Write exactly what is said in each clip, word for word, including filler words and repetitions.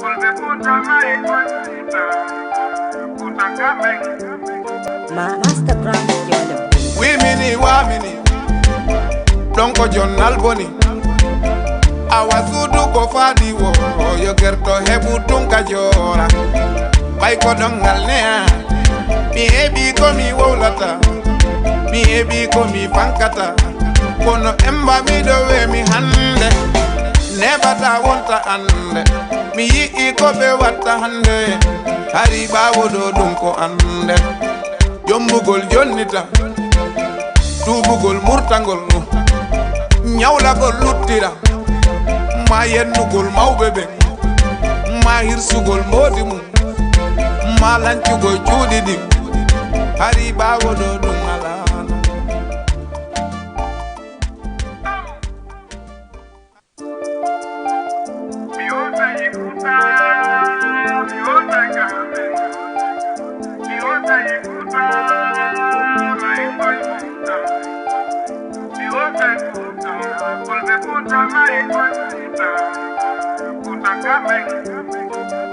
Ma Master Brown Studio. Wimini wamini ɗon ko jonnal boni. Awa suudu ko faadi wo yo gerto heɓu tun ka joora. Ɓay ko ɗon ngal ne a mi heɓi ko mi wowlata. Mi heɓi ko mi fankata. Kono emba miɗo wemi hande. Neɓata wonta ande. Mi yi'i ko ɓe watta hande. Hari ɓaawo ɗo ɗum ko ande. Jombugol jonnita. Tuubugol murtangol. Ñawlagol luttira. Ma yennugol mawɓe ɓen. Ma hirsugol mboodi mum. Ma lancugol cuuɗi ɗin. Hari ɓaawo ɗo ɗum alaana.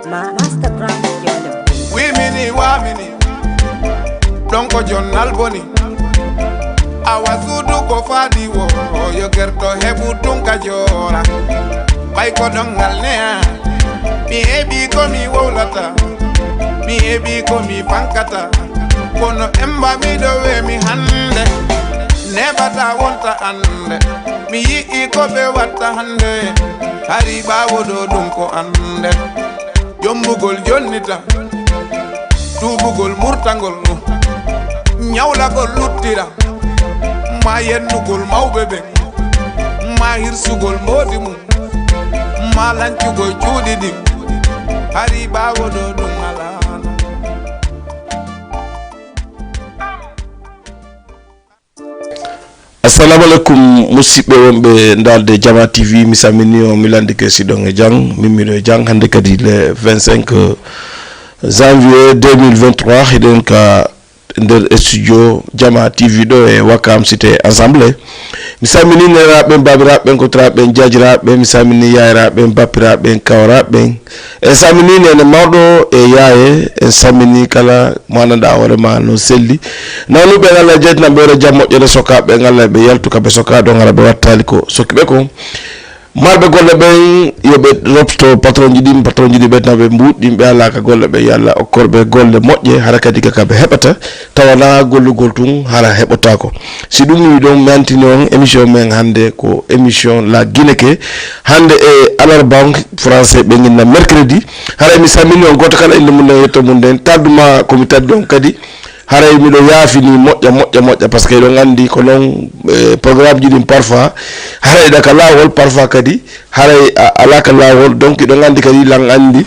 Ma Master Brown Studio. Wimini wamini ɗon ko jonnal boni. Awa suudu ko faadi wo yo gerto heɓu tun ka joora. Ɓay ko ɗon ngal ne a mi heɓi ko mi wowlata. Mi heɓi ko mi fankata. Kono emba miɗo wemi hande. Neɓata wonta ande. Mi yi'i ko ɓe watta hande. Hari ɓaawo ɗo ɗum ko ande. Jombugol jonnita. Tuubugol murtangol. Ñawlagol luttira. Ma yennugol mawɓe ɓen. Ma hirsugol mboodi mum. Ma lancugol cuuɗi ɗin. Hari ɓaawo ɗo ɗum alaana. Assalamu alaikum, musidɓe wonɓe ndaalde Jama T V, mi salmini on, mi landike si ɗon e jam, min miɗo e jam. Hannde kadi le vingt-cinq janvier deux mille vingt-trois, hiɗen ka nder studio Jama T V ɗo e Wakam Cité Ensemble. Mi salmini neeraaɓe ɓen, baabiraaɓe ɓen, kotiraaɓe ɓen, jaajiraaɓe ɓen, mi salmini yaayiraaɓe ɓen, bappiraaɓe ɓen, kawraaɓe ɓen. En salmini neene mawɗo e yaaye, en salmini kala mo anndanɗaa hoore ma no selli. Nawnuɓe ɓen Allah jeytanan ɓe hoore jam moƴƴere, sokaaɓe ɓen Allah ɓe yaltu ka ɓe sokaa ɗon hara ɓe wattaali ko sokki ɓe kon. Marɓe golle ɓen yo ɓe ropto patron ji ɗin, patron ji ɗin ɓe tan ɓe mbuuɗi ɗin ɓe alaa ka golle ɓen, yo Allah okkor ɓe golle moƴƴe hara kadi ka ka ɓe heɓata. Tawa na gollugol tun hara heɓotaako. Si ɗum wi'i ɗon, mi antini on émission men hannde ko émission La Guinée ke. Hannde e alarba on, français ɓe nginna mercredi. Haray mi salmini on gooto kala innde mum nden, yetto mum nden. Tarduma ko mi taddi on kadi. Haray miɗo yaafini moƴƴa, moƴƴa, moƴƴa, parce que eɗon anndi ko non, eh, programme ji ɗin parfois haray ɗa ka laawol, parfois kadi haray a alaa ka laawol. Donc eɗon anndi kadi lan anndi.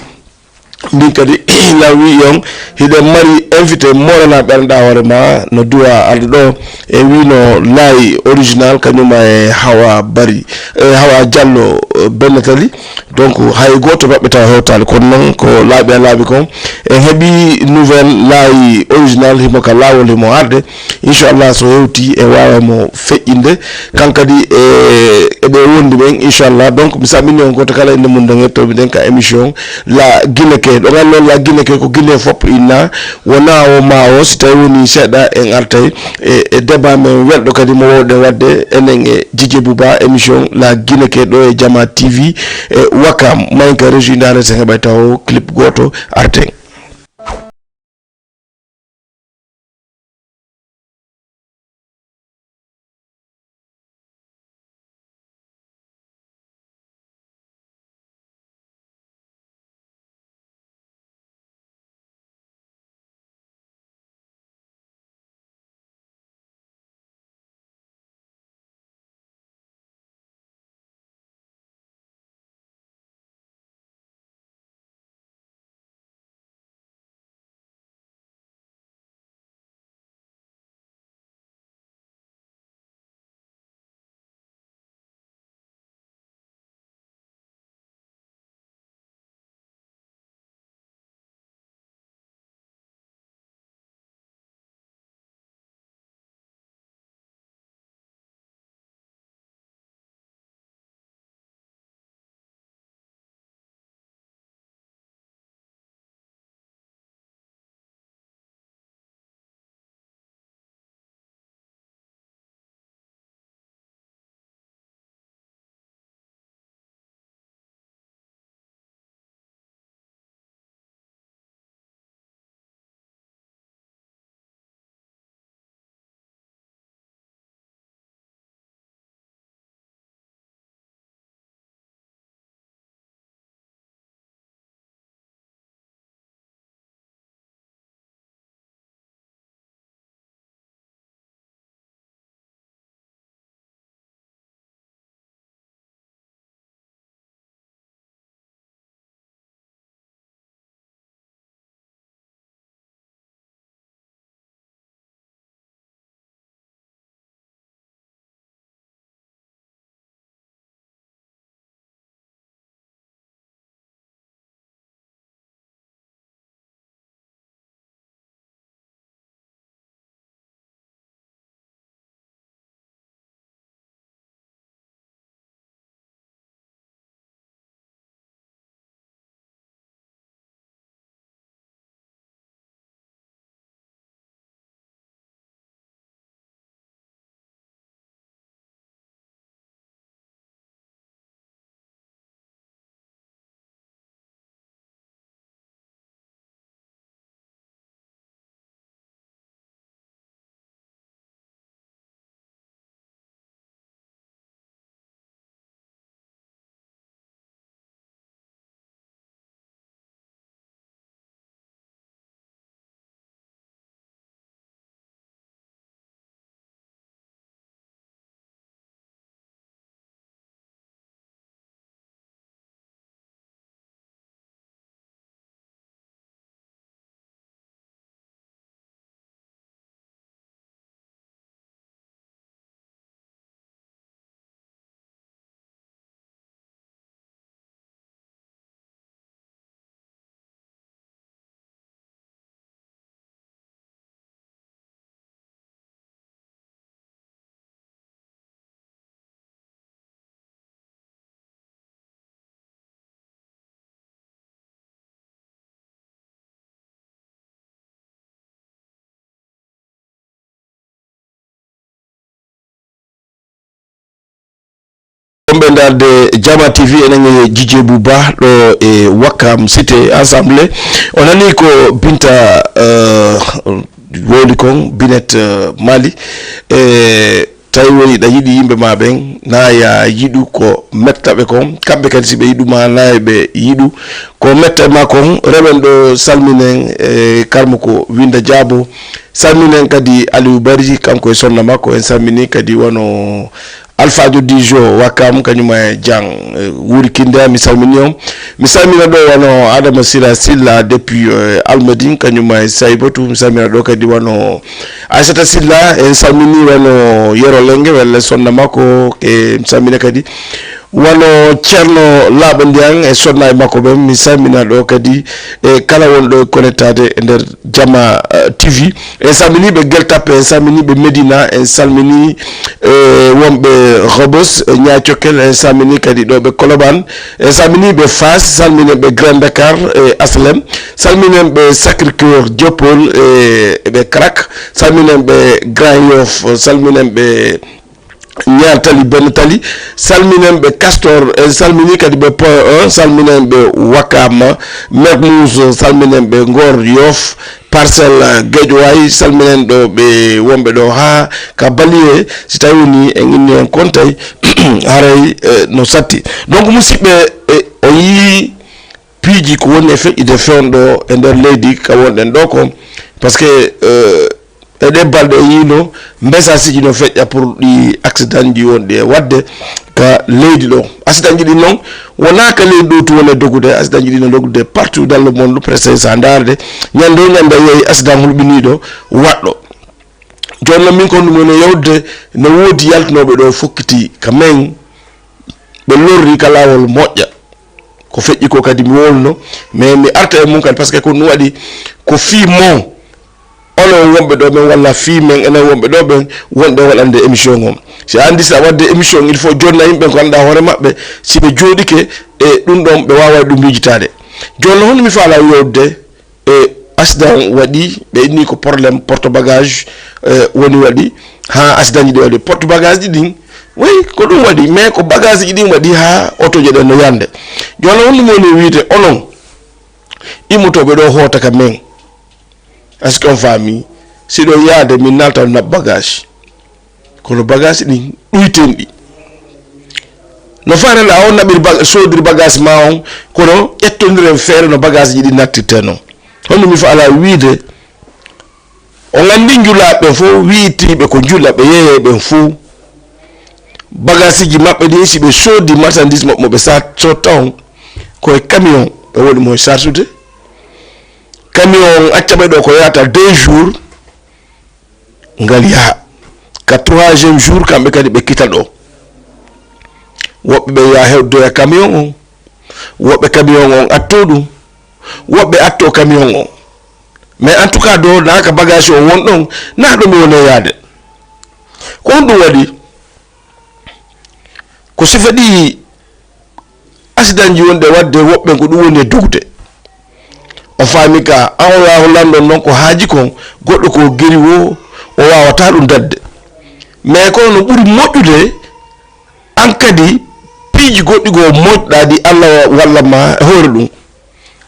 Min kadi, na wi'i on, hiɗen mari invité moorana ɓernɗa hoore ma, no duwa arde ɗo, e wino Laay Original, kañuma e Hawa Bari, e Hawa Diallo, eh, Bennatali. Donc, hay gooto maɓɓe tawa hewtaali, kono noon ko laaɓi a laaɓi kon. En heɓi nouvelle Laay Original, himo ka laawol, himo arde. Inchallah, so hewti e waawa mo feƴƴinde. Kan kadi e, e ɓe wondi ɓen, inchallah. Donc, mi salmini on gooto kala innde mum, nde ngettomi ɗen ka émission La Guinée ke. Ɗo ngal noon La Guinée ke ko Guinée fop inna, wona o ma o, si tawi woni seeɗa en artay e, e débat men welɗo kadi mo wowɗen wadde enen e Djidji Bouba, émission La Guinée ke ɗo e Jama T V e Wakam, mayen ka régie ndaare sen heɓay taw clip gooto arten. Wonɓe ndaarde Jama T V, enen e Jijee Buuba ɗo e Wakam Cité Ensemble. O nani ko Binta, eh, wowli kon, Binet, eh, Mali. E tawi woni ɗa yiɗi yimɓe ma ɓen, na ya yiɗu ko metta ɓe kon. Kamɓe kadi si ɓe yiɗu ma, na ɓe yiɗu ko metta ma kon. Rewen ɗo salminen, eh, karmo ko Winda Jaabo. Salminen kadi Aliou Bari, kanko e sonna makko. En salmini kadi wano Alpha Diodijo Wakam, kañum e Jan, eh, Wuri Kinda, mi salmini on. Mi salmina ɗo wano Adama Sira Silla depuis, eh, Almadin, kañum e Saybatu. Mi salmina ɗo kadi wano Aissata Silla, en salmini wano Yero Lenge, welle sonna makko, e mi salmina kadi wano Ceerno Laaɓa Ndiyan e sonna e makko ɓen. Mi salmina ɗo kadi e kala wonɗo e connectade e nder Jama, eh, T V. En salmini ɓe Gueule Tapée, en salmini ɓe Médina, en salmini, eh, wonɓe Rebeuss, eh, Niayes Thiokel, en salmini kadi ɗo ɓe Colobane, en salmini ɓe Fass, salminen ɓe Grand Dakar, eh, H L M, salminen ɓe Sacré-Cœur, Dieuppeul, eh, ɓe Crac, salminen ɓe Grand Yoff, salminen ɓe Ñaar Tali, Benn Tali, salminen ɓe Castor, en salmini kadi ɓe Point un, salminen ɓe Wakam, Mermoz, salminen ɓe Ngor, Yoff, Parcelles, Guédiawaye, salminen ɗo ɓe wonɓe ɗo haa ka Baliye. Si tawi woni en inni en kontay, haray, eh, no satti. Donc, musidɓe, eh, o yii piiji ko woni e feƴƴude fewndo e nder leydi ka wonɗen ɗo ko, parce que, eh, e ɗe balɗe o yiino message ji no feƴƴa pour ɗi accident ji wonɗi e waɗde ka leydi ɗo. Accident ji ɗin noon wonaa ka leydi ɗo tu woni e dogude, accident ji ɗin no dogude partout dans le monde, presque sa ndaarde ñande o ñande a yiyay accident hulɓiniiɗo waɗɗo. Jooni noon min ko ɗum woni yewde, no woodi yaltunooɓe ɗo fokkiti ka men, ɓe lorri ka laawol moƴƴa. Ko feƴƴi ko kadi mi wowluno, mais mi arta e mum kadi, parce que ko ɗum waɗi ko fii mon, onon wonɓe ɗo ɓen, walla fii men enen wonɓe ɗo ɓen, wonɓe waɗande émission on. Si a anndi, si a waɗde émission, il faut jonna yimɓe ko annda hoore maɓɓe, si ɓe jooɗike e ɗum ɗon, ɓe waawa ɗum miijitaade. Jooni noon, honno mi faala yewde? E accident waɗi, ɓe inni ko problème porte bagage, eh, woni waɗi haa accident ji ɗi waɗi. Porte bagage ji ɗin, oui, ko ɗum waɗi, mais ko bagage ji ɗin waɗi haa otoje ɗen no yande. Jooni honɗum woni wiide onon immotooɓe ɗo hoota ka men? Est-ce que on faami? Si ɗo yaade min nalta on naɓ bagage. Kono bagage ɗin ɗuyten ɗi. No faanani a on naɓiri ba-, soodiri bagage ma on, kono ƴettondiren feere no bagage ji ɗi nattirte non. Honno mi faala wiide, on anndi njulaaɓe ɓen fof, wiitiiɓe ko njula, ɓe yeeyay ɓen fof. Bagage ji maɓɓe ɗin, si ɓe soodi marchandise maɓɓe mo ɓe sa-, sotta on, ko e camion ɓe woni mo e sarsude. Camion on acca ɓe ɗo ko yaata deux jours, ngal yaha. Ka troisième jour, kamɓe kadi ɓe kita ɗo. Woɓɓe ɓe yaha hewdoya camion on, woɓɓe camion on atto ɗum, woɓɓe atto camion on. Mais en tout cas, ɗo na ka bagage o won ɗon, na ɗo mi woni yaade. Ko honɗum waɗi? Ko sifa ɗi accident ji wonɗi e waɗde woɓɓe, ko ɗum woni e dogde. O faami ka, an o yaha lanndon noon ko haaji kon, goɗɗo ko geri wo, o waawata ɗum daɗde. Mais kono no ɓuri moƴƴude, an kadi, piiji goɗɗi goo moƴƴuɗaa ɗi Allah walla ma e hoore ɗum.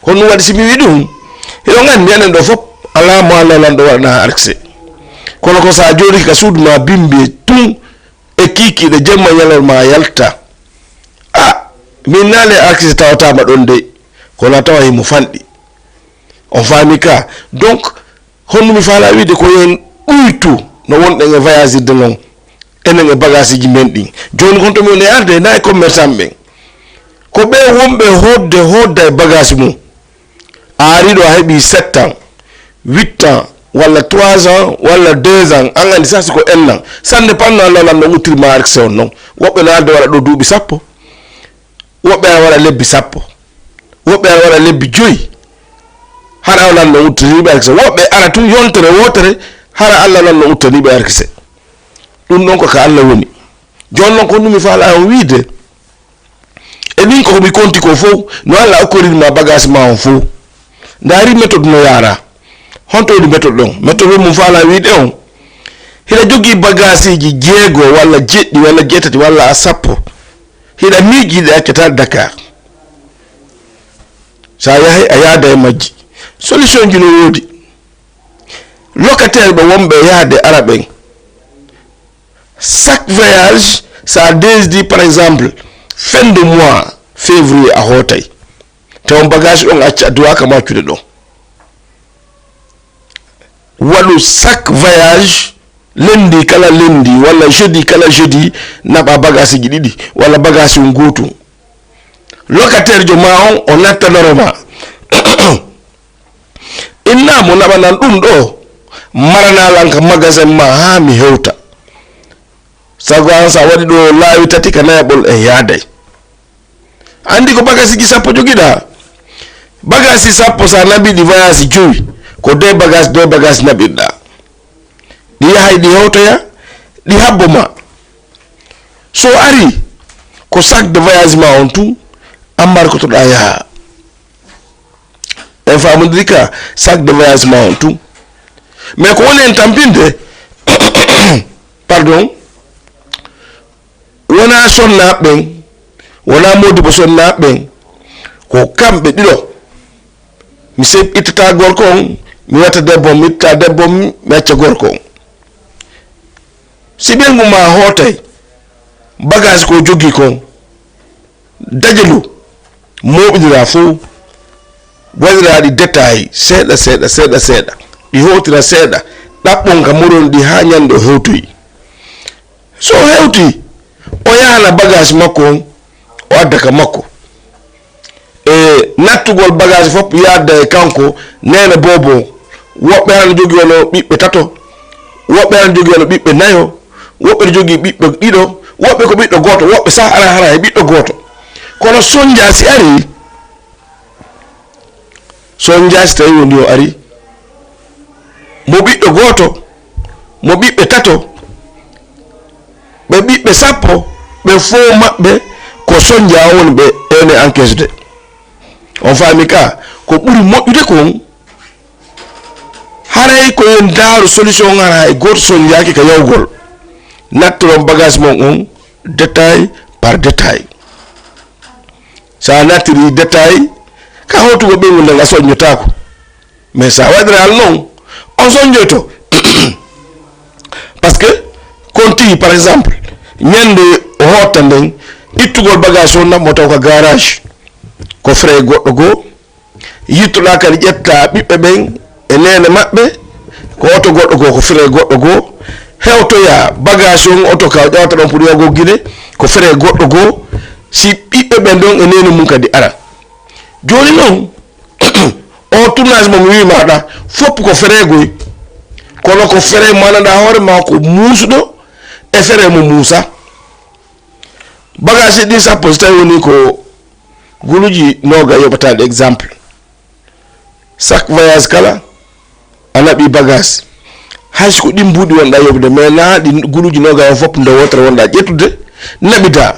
Kono ɗum waɗi si mi wii ɗum, hiɗon anndi enen ɗo fof, alaa mo Allah lanɗo waɗana accès. Kono ko so a jooɗike ka suudu ma bimbi tun, e kiikiiɗe, jemma ñalawma a yalta. A, min naale artiste tawataama ɗon de, kono a tawa himo fanɗi. On faami ka? Donc, honno mi faala wiide ko yen ɗuytu no wonɗen e voyagirde non, enen e bagage ji men ɗin. Jooni kon to mi woni arde, na e commerçant ɓen. Ko ɓe wonɓe hootde, hootda e bagage mum. A ari ɗo a heɓi sept ans, huit ans, walla trois ans, walla deux ans, an anndi sasi ko un an. Ça dépend no Allah lanɗo uttiri ma accès on non. Woɓɓe no arde waɗa ɗo duuɓi sappo. Woɓɓe ara waɗa lebbi sappo. Woɓɓe ara waɗa lebbi joyi. Hara Allah lanɗo uttiri ɓe accès. Woɓɓe ara tun yontere wootere, hara Allah lanɗo uttani ɓe accès. Ɗum ɗon ko ka Allah woni. Jooni non ko ɗum mi faala on wiide. E min ko mi konti ko fof, no Allah okkorini ma bagage ma on fof. Ndaari méthode no yaara. Honto woni méthode ɗon? Méthode on mo faala wiide on. Hiɗa jogii bagaasiji jeego walla jeɗɗi walla jeetati walla a sappo. Iɗa miiji ɗi accata Dakar. Sa yahi a yaada e majji. Solution ji no woodi. Locataire ɓe wonɓe yaade ara ɓen. Chaque voyage, sa décidi par exemple fin de mois février a hootay. Taw bagage on acca duwaka ma accude ɗon. Waɗu chaque voyage, lundi kala lundi walla jeudi kala jeudi, naɓa bagage ji ɗiɗi walla bagage un gotum. Locataire jo ma on o nattanoro ma. Inna mo naɓanan ɗum ɗo, marana lan ka magasin ma ha mi hewta. Sago an sa waɗi ɗo laawi tati ka nayaɓol en yaaday. Andi ko bagasiji sappo jogiɗa. Bagasi sappo sa naɓi ɗi voyage jowi, ko de bagage de bagage naɓirɗa. Ɗi yahay ɗi hewtoya, ɗi habbo ma. So ari ko sac de voyage ma on tun, ambar ko toɗa yaha. En famodiri ka sac de voyage ma on tun. Mais ko woni en tampinde, pardon, wona sonna ɓen, wona modibo sonna ɓen, ko kamɓe ɗiɗo. Mi seb ittata gorko on, mi watta debbo on, mi ittata debbo on, mi acca gorko on. Si ɓeyngu ma hootay, bagage ko jogii kon, dajelu mooɓinira fow, waɗira ɗi détail seeɗa seeɗa seeɗa seeɗa, ɗi hootira seeɗa, ɗaɓɓon ka moron ɗi haa ñande o hewtoyi. So o hewti, o yahana bagage makko on, o adda ka makko. E nattugol bagage fof yaadda e kanko neene boobo. Woɓɓe hana jogii ono ɓiɓɓe tato, woɓɓe hana jogii ono ɓiɓɓe nayo, woɓɓe no jogii ɓiɓɓe ɗiɗo, woɓɓe ko ɓiɗɗo gooto, woɓɓe sah ala hana e ɓiɗɗo gooto. Kono sonja si ari, sonja si tawi woni o ari, mo ɓiɗɗo gooto, mo ɓiɓɓe tato, ɓe ɓiɓɓe sappo, ɓe fof maɓɓe ko sonja on woni ɓe ene encaisse de. On faami ka, ko ɓuri moƴƴude kon, haray ko en daaru solution on, hara hay gooto sonjaaki ka yawgol. Nattoron bagage mon on détail par détail. Sa nattiri détail, ka hotugol ɓeyngu nde nga soññotaako. Mais sa waɗiral non, on soñjoyto. Parce que kon tigi, par exemple, ñande o hotta nden, ittugol bagage on naɓmo taw ka garage, ko frais goɗɗo goo. Yittoɗa kadi ƴetta ɓiɓɓe ɓen e neene maɓɓe, ko oto goɗɗo goo, ko frais goɗɗo goo. Hewtoya bagage on, oto ka o ƴawata ɗon pour yago Guinée, ko frais goɗɗo goo. Si ɓiɓɓe ɓen ɗon e neene mum kadi ara. Jooni non, o tournage mo mi wiima ɗa, fof ko frais goy. Kono ko frais mo annanɗa hoore ma ko muusuɗo e frais mo muusa. Bagage ɗin sappo, so tawi woni ko guluji noga yoɓataɗo exemple. Chaque voyage kala, a naɓi bagage. Hay so ko ɗin mbuuɗi wonɗa yoɓde, mais na ɗi guluji noga o fof nde wotere wonɗa ƴettude, naɓida.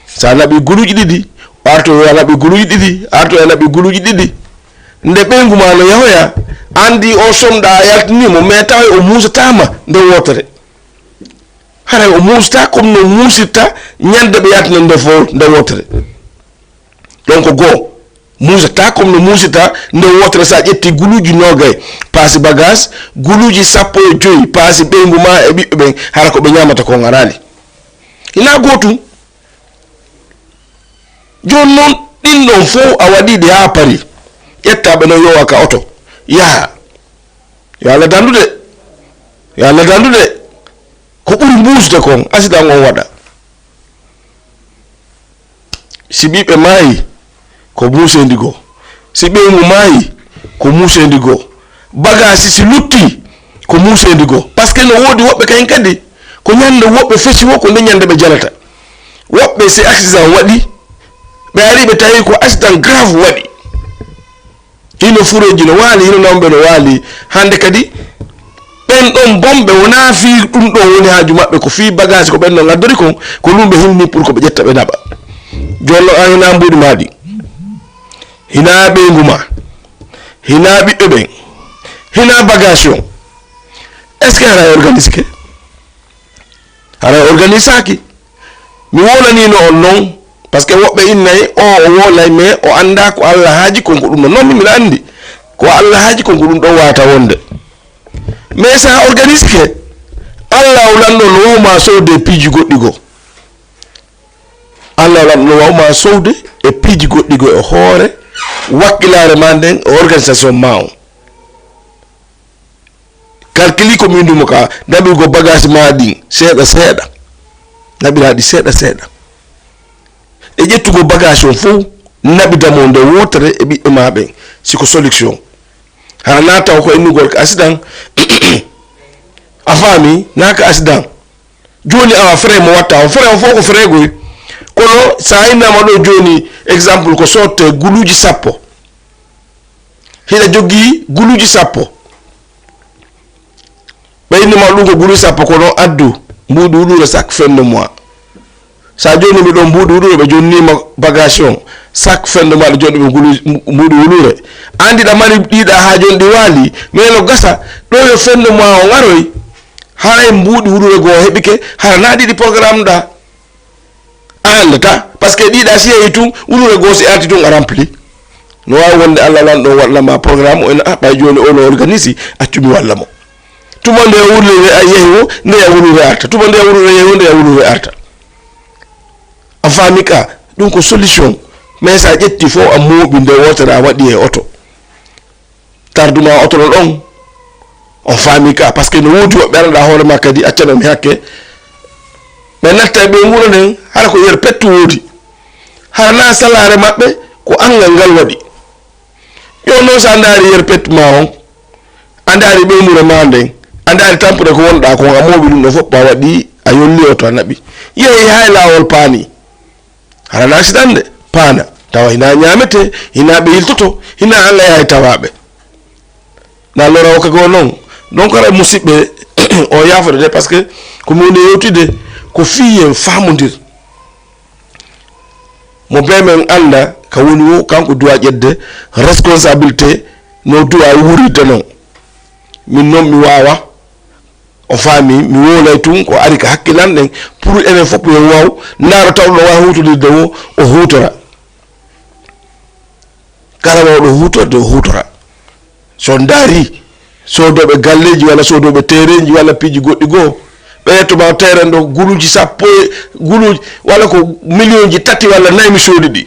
Sa naɓi guluji ɗiɗi, arto yo a naɓi guluji ɗiɗi, arto yo a naɓi guluji ɗiɗi. Nde ɓeyngu ma no yahoya, andi o somɗa a yaltini mo, mais tawa o muusatama nde wotere. Haray o muusata comme no muusirta ñande ɓe yaltina nde fo-, nde wotere. Donc goo, muusata comme no muusirta nde wotere. Sa ƴetti guluji nogay, paasi bagage, guluji sappo e joyi, paasi ɓeyngu ma e ɓiɓɓe ɓen, hara ko ɓe ñamata kon araali. Hina gootum. Jooni noon, ɗin ɗon fof a waɗi ɗi haa pari. Ƴetta ɓe noon yowa ka oto, yaha. Yo Allah dandu de. Yo Allah dandu de. Ko ɓuri mbuusde kon, accident on waɗa. Si ɓiɓɓe maayi, ko muuseendi goo. Si ɓeyngu maayi, ko muuseendi goo. Bagage si lutti, ko muuseendi goo. Parce que no woodi woɓɓe kayen kadi, ko ñande woɓɓe fesi wo, ko nde ñande ɓe jalata. Woɓɓe si accident waɗi, ɓe ari ɓe tawi ko accident grave waɗi. Hino fureeji no waali, hino nawɓe no waali. Hannde kadi, ɓen ɗon bonɓe wonaa fii ɗum ɗon woni haaju maɓɓe, ko fii bagage ko ɓen no ngaddori kon, ko ɗum ɓe hinni pour ko ɓe ƴetta ɓe naɓa. Jooni non an hinaa mbuuɗi maa ɗi, hinaa ɓeyngu maa, hinaa ɓiɓɓe ɓen, hinaa bagage on. Est-ce que haray organise ke? Haray organisaaki. Mi wolaniino on non, Parce que woɓɓe innay o o wolay, mais o annda ko Allah haaji, kon ko ɗum ɗo. Non, min miɗa anndi ko Allah haaji, kon ko ɗum ɗo wata wonde. Mais sa organise ke, Allah o lanɗo no wawma sowde e piiji goɗɗi goo. Allah o lanɗo no wawma sowde e piiji goɗɗi goo e hoore wakkilare ma nden e organisation ma on. Calcule ko min duma ka naɓirgo bagage ma ɗin seeɗa seeɗa. Naɓira ɗi seeɗa seeɗa. E ƴettugo bagage on fof naɓida mo nde wootere e ɓiɓɓe ma ɓen, si ko solution. Hara na taw ko innugol ko accident. A faami, na ko accident. Jooni awa frais mo watta on, frais on fof ko frais goy. Kono sa innama ɗo jooni, exemple, ko sotte guluuji sappo. Hiɗa jogii guluuji sappo. Ɓe innima ɗum ko guluuji sappo, kono addu mbuuɗi wuluure chaque fin de mois. Sa jonnimi ɗon mbuuɗi wuluure, ɓe jonnima bagage on, chaque fin de mois ɗo jonni ɗum guluuji, mbuuɗi wuluure. Anndi ɗa mari ɗiɗa haa joni ɗi waali, mais no gasa, ɗo yo fin de mois on aroy, haray mbuuɗi wuluure goo heɓike, hara na ɗiɗi programme ɗa. A anndata, parce que ɗiɗa si yehi tun, wuluure goo si arti tun a rempli. No waawi wonde Allah lan ɗon waɗla ma programme, o ina, "Ah, ɓay jooni o no organise, accu mi walla mo." Tuma nde wuluure a yehi wo, nde ya wuluure arta. Tuma nde wuluure yehi wo, nde ya wuluure arta. A faami ka, ɗum ko solution. Mais sa ƴetti fof a mooɓi nde wootere a waɗi e oto. Tarduma oto no ɗon. On faami ka, parce que no woodi woɓɓe arata hoore ma kadi, accano mi hakke. Ɓe natta e ɓe nguura nden, hara ko yer pettu woodi. Hara na salaare maɓɓe, ko angal ngal waɗi. Yo noon sa ndaari yer pettu ma on, a ndaari ɓeynure ma nden, a ndaari tampude ko wonɗa kon, a mooɓi ɗum ɗo fof, a waɗi, a yolli oto a naɓi. Yehi hay laawol paani. Hara na accident de, paana. Tawa hina ñaamete, hina ɓe yiltoto, hina Allah yahay tawaaɓe. Na lora o kago noon. Donc, hara musidɓe, o yaafode de, parce que ko mi woni yewtide, ko fii en faamondir. Mo be men annda, ka woni wo, kanko duwa ƴedde, responsabilité, no duwa wurirde noon. Min noon mi waawa. O faami, mi wowlay tun, ko ari ka hakkilan ɗen, pour enen fof yo waaw, ndaaro tawɗo no waawi huutodirde wo, o huutora. Kala wawɗo huutorde, o huutora. So ndaari, soodooɓe galleeji walla soodooɓe teerenji walla piiji goɗɗi goo, ɓe ƴettuma teeren ɗo guluuji sappo e guluuji, walla ko miliyonji tati walla nayi mi soodi ɗi.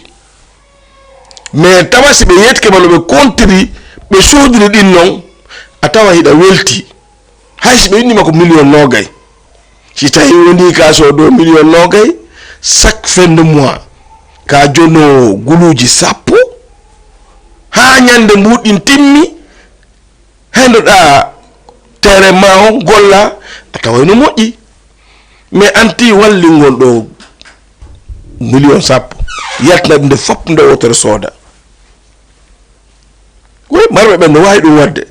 Mais tawa si ɓe yettike ma no ɓe kontiri, ɓe soodiri ɗin non, a tawa hiɗa welti. Hay si ɓe innima ko million noogay, si tawi woni ka soodo million noogay, chaque fin de mois, ka jono guluuji sappo, haa ñande mbuuɗin timmi, hendoɗa tere ma on golla, a taway no moƴƴi. Mais anti wallingol ɗo million sappo, yaltina ɗum nde fop nde wotere sooda. Oui, marɓe ɓen no waawi ɗum waɗde,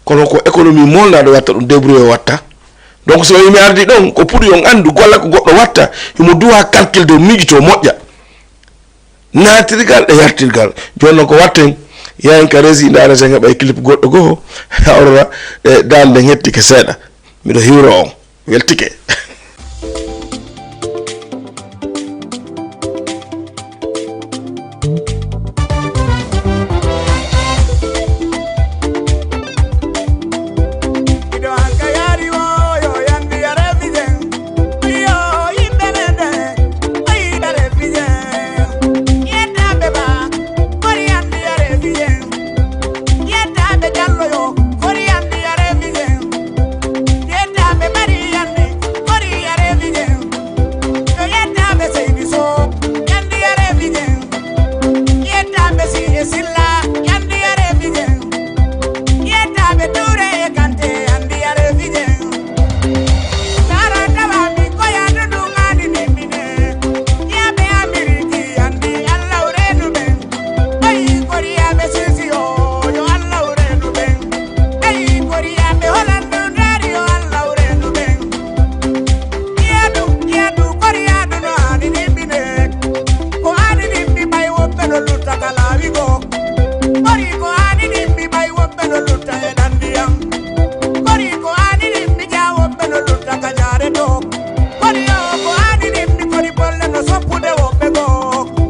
kono ko économie molnaɗo watta ɗum, débrouillé o watta. Donc so mi ardi ɗon, ko pour yon anndu golla ko goɗɗo watta, himo duwa calcul de miijo to moƴƴa. Naatirgal e yartirgal. Jooni noon ko watten, yahen ka régie ndaare sen heɓa e clip goɗɗo goo, hawrora e dande nden hettike seeɗa. Miɗo hiwro on. Weltike. Yettaaɓe Ɓari Yandi, Kori Yare Mbijen. Yo yettaaɓe Seydi Sow, Yandi Yare Mbijen. Yettaaɓe Sidi Silla, Yandi Yare Mbijen. Yettaaɓe Tuure e Kante, Yandi Yare Mbijen. Sara tawa mi ko yaadu ɗum aani ni mine. Yaaɓe Ameriki, Yandi Allahu reenu ɓen. Ayi, koriyaaɓe Sisi o, yo Allahu reenu ɓen. Ayi, koriyaaɓe Holandu ndaari, yo Allahu reenu ɓen. Ƴeeɗu, ƴeeɗu, koriyaaɗu no aani ɗimmine. Ko aani ɗimmi ɓay woɓɓe no lutta ka laawi goo. Kori ko aani ɗimmi ɓay woɓɓe no lutta e ɗan ndiyam. Kori ko aani ɗimmi jaa woɓɓe no lutta ka jaare to. Kori o ko aani ɗimmi, kori bolle no soppude woɓɓe goo.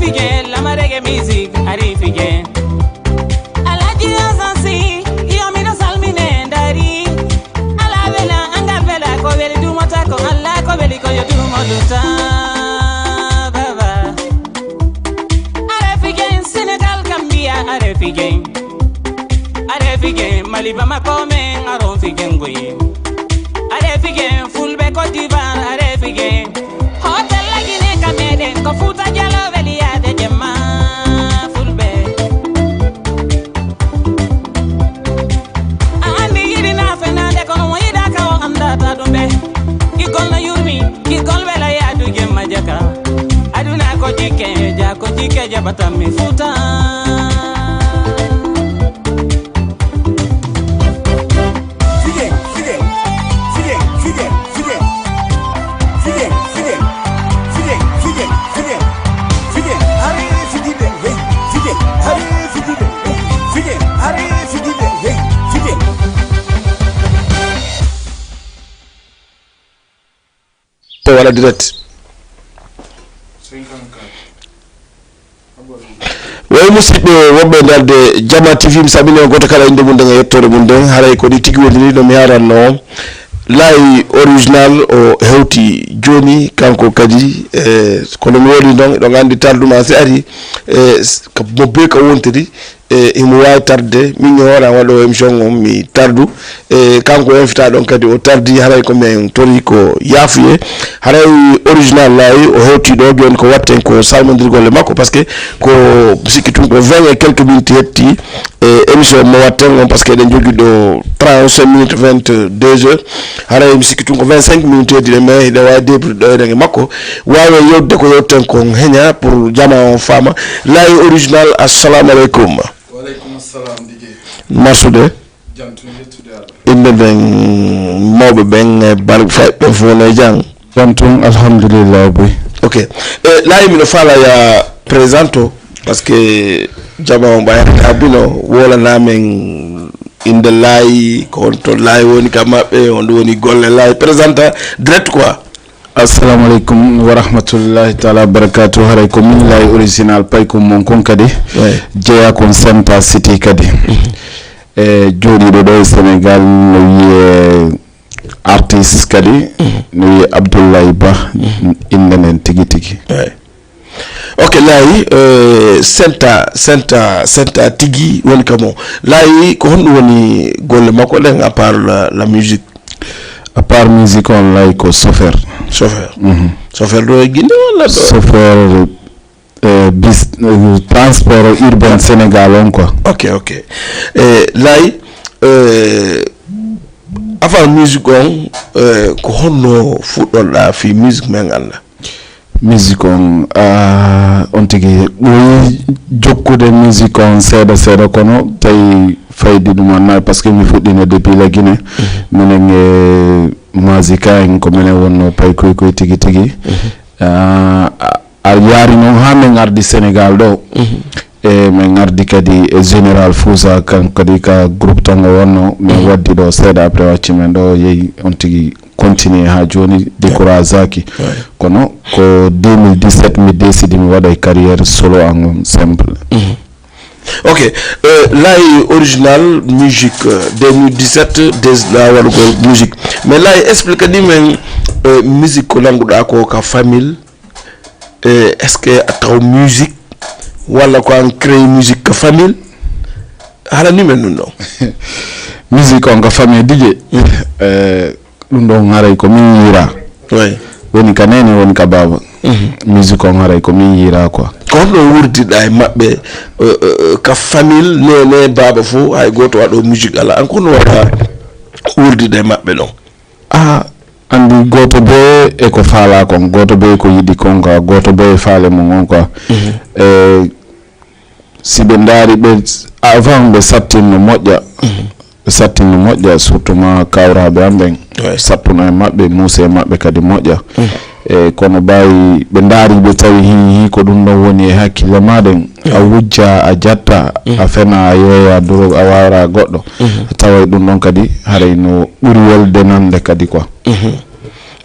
Fige, lama reggae music, ari fige. Alhaji Azansi, iyo miɗo salmine ndari. Ala wela, angal wela, ko weli dumata ko Allah, ko weli ko yo dumo duta. Baba. Are fige, Senegal, Gambia, are fige. Are fige, Mali, Bamako, men, aron fige ngoyi. Are fige, Fulbe, Côte d'Ivoire, are fige. Hotel lagine ka meɗen ko Fuuta Jaloo weli yaade jemma Fulɓe. A anndi yiɗi naa fenaande kono mo yiɗaaka o anndata ɗum ɓe. Giggol no yurmi, giggol wela yaadu jemma jaka. Aduna ko jikke, ja ko jikke jaɓata mi Fuuta. To waɗa direct. Way musidɓe wonɓe e darde Jama T V, mi salmini on gooto kala innde mum nden e yettoore mum nden. Haray ko ni tigi woniri no mi haaranno on. Laay Original o hewti jooni kanko kadi, e kono mi woni noon, eɗon anndi tarduma si ari, e mo bee ka wontiri, e himo waawi tarde, min e hoore am waɗoowo émission on mi tardu, e kanko o invita ɗon kadi o tardi, haray ko min tori ko yaafuye. Haray Original Laay o hewti ɗo jooni, ko watten ko salmondirgol e makko, parce que ko mi sikki tun ko vingt et quelques minutes hetti e émission mo watten on, parce que eɗen jogii ɗo trente-cinq minutes, vingt-deux heures, haray mi sikki tun ko vingt-cinq minutes heddi ɗe, mais hiɗen waawi débrouiller ɗo eɗen e makko, waawen yewtude ko yewten kon heña pour jama on faama. Laay Original, assalamu aleykum. Wa aleykum assalam, D J. Marsude. Jam tun, yettude Allah. Innde nden mawɓe ɓen e barfayɓe ɓen fof ne jam. Jam tun, alhamdulillah boy. Ok. E, Laay, miɗo faala ya présente o, parce que jama on ɓay abino wolana men innde Laay, ko honto Laay woni ka maɓɓe, honɗum woni golle Laay. Présente direct quoi. Assalamu aleykum wa rahmatullahi taala wa barakatuh. Haray ko min Laay Original, paykum mon kon kadi. Jeyaa kon Senta City kadi. E jooɗiiɗo ɗo e Sénégal no wiyee artiste kadi, no wiyee Abdoulaye Ba, innde nden tigi tigi. Ok, Laay, e Senta, Senta, Senta tigi woni ka mo. Laay, ko honɗum woni golle makko ɗen, à part la, la musique? À part musique on, Laay ko chauffeur. Chauffeur. Mhm. Chauffeur ɗo e Guinée walla ɗo? Chauffeur, e bus, e transport urbain Sénégal on quoi. Ok, ok. E Laay, e avant musique on, e ko honno fuɗɗorɗa fii musique men Allah? Musique on, ah, on tigi ɓuri jokkude musique on seeɗa seeɗa, kono tawi fayde ɗum annaali, parce que mi fuɗɗino depuis la Guinée. Mhm. Minen e Mazika en ko minen wonno paykoy koy tigi tigi. Mhm. Ah, a, a yaari noon haa min ardi Sénégal ɗo. Mhm. E min ardi kadi e Général Fousa, kanko kadi ka groupe tan o wonno, min waddi ɗo seeɗa, après wacci min ɗo, yehi on tigi continuer haa jooni, décourageaki. Kono ko deux mille dix-sept mi décidi mi waɗa e carrière solo an on simple. Mhm. Ok, euh, Laay Original musique, euh, deux mille dix-sept, décida waɗugol musique. Mais Laay, explique ni men, euh, musique ko nannguɗaa ko ka famille, e est-ce que a taw musique walla ko an créé musique ka famille? Haalani men ɗum ɗon. Musique on ka famille, D J. Mm. Eh, ɗum ɗon haray ko min yiira. Oui. Woni ka neene, woni ka baaba. Mhm. Musique on haray ko min yiira quoi. Ko honno wuurdiɗaa e maɓɓe, eh, eh, ka famille, neene, baaba fof, hay gooto waɗo musique alaa? An ko honno waɗaa wuurdiɗaa e maɓɓe ɗon? Ah, anndi gooto bee e ko faalaa kon, gooto bee e ko yiɗi kon quoi, gooto bee e faale mum on quoi. Mhm. E si ɓe ndaari ɓe, avant ɓe sattinno moƴƴa, mhm, ɓe sattinno moƴƴa, surtout ma kawraaɓe am ɓen, ouais, sattuno e maɓɓe, muusi e maɓɓe kadi moƴƴa. Mhm. E kono ɓay ɓe ndaari ɓe tawi hi, hi ko ɗum ɗon woni e hakkille ma ɗen, a wujja, a jatta, a fena, a yeeya, drogue, a wawra goɗɗo, a taway ɗum ɗon kadi haray no ɓuri welde nande kadi quoi.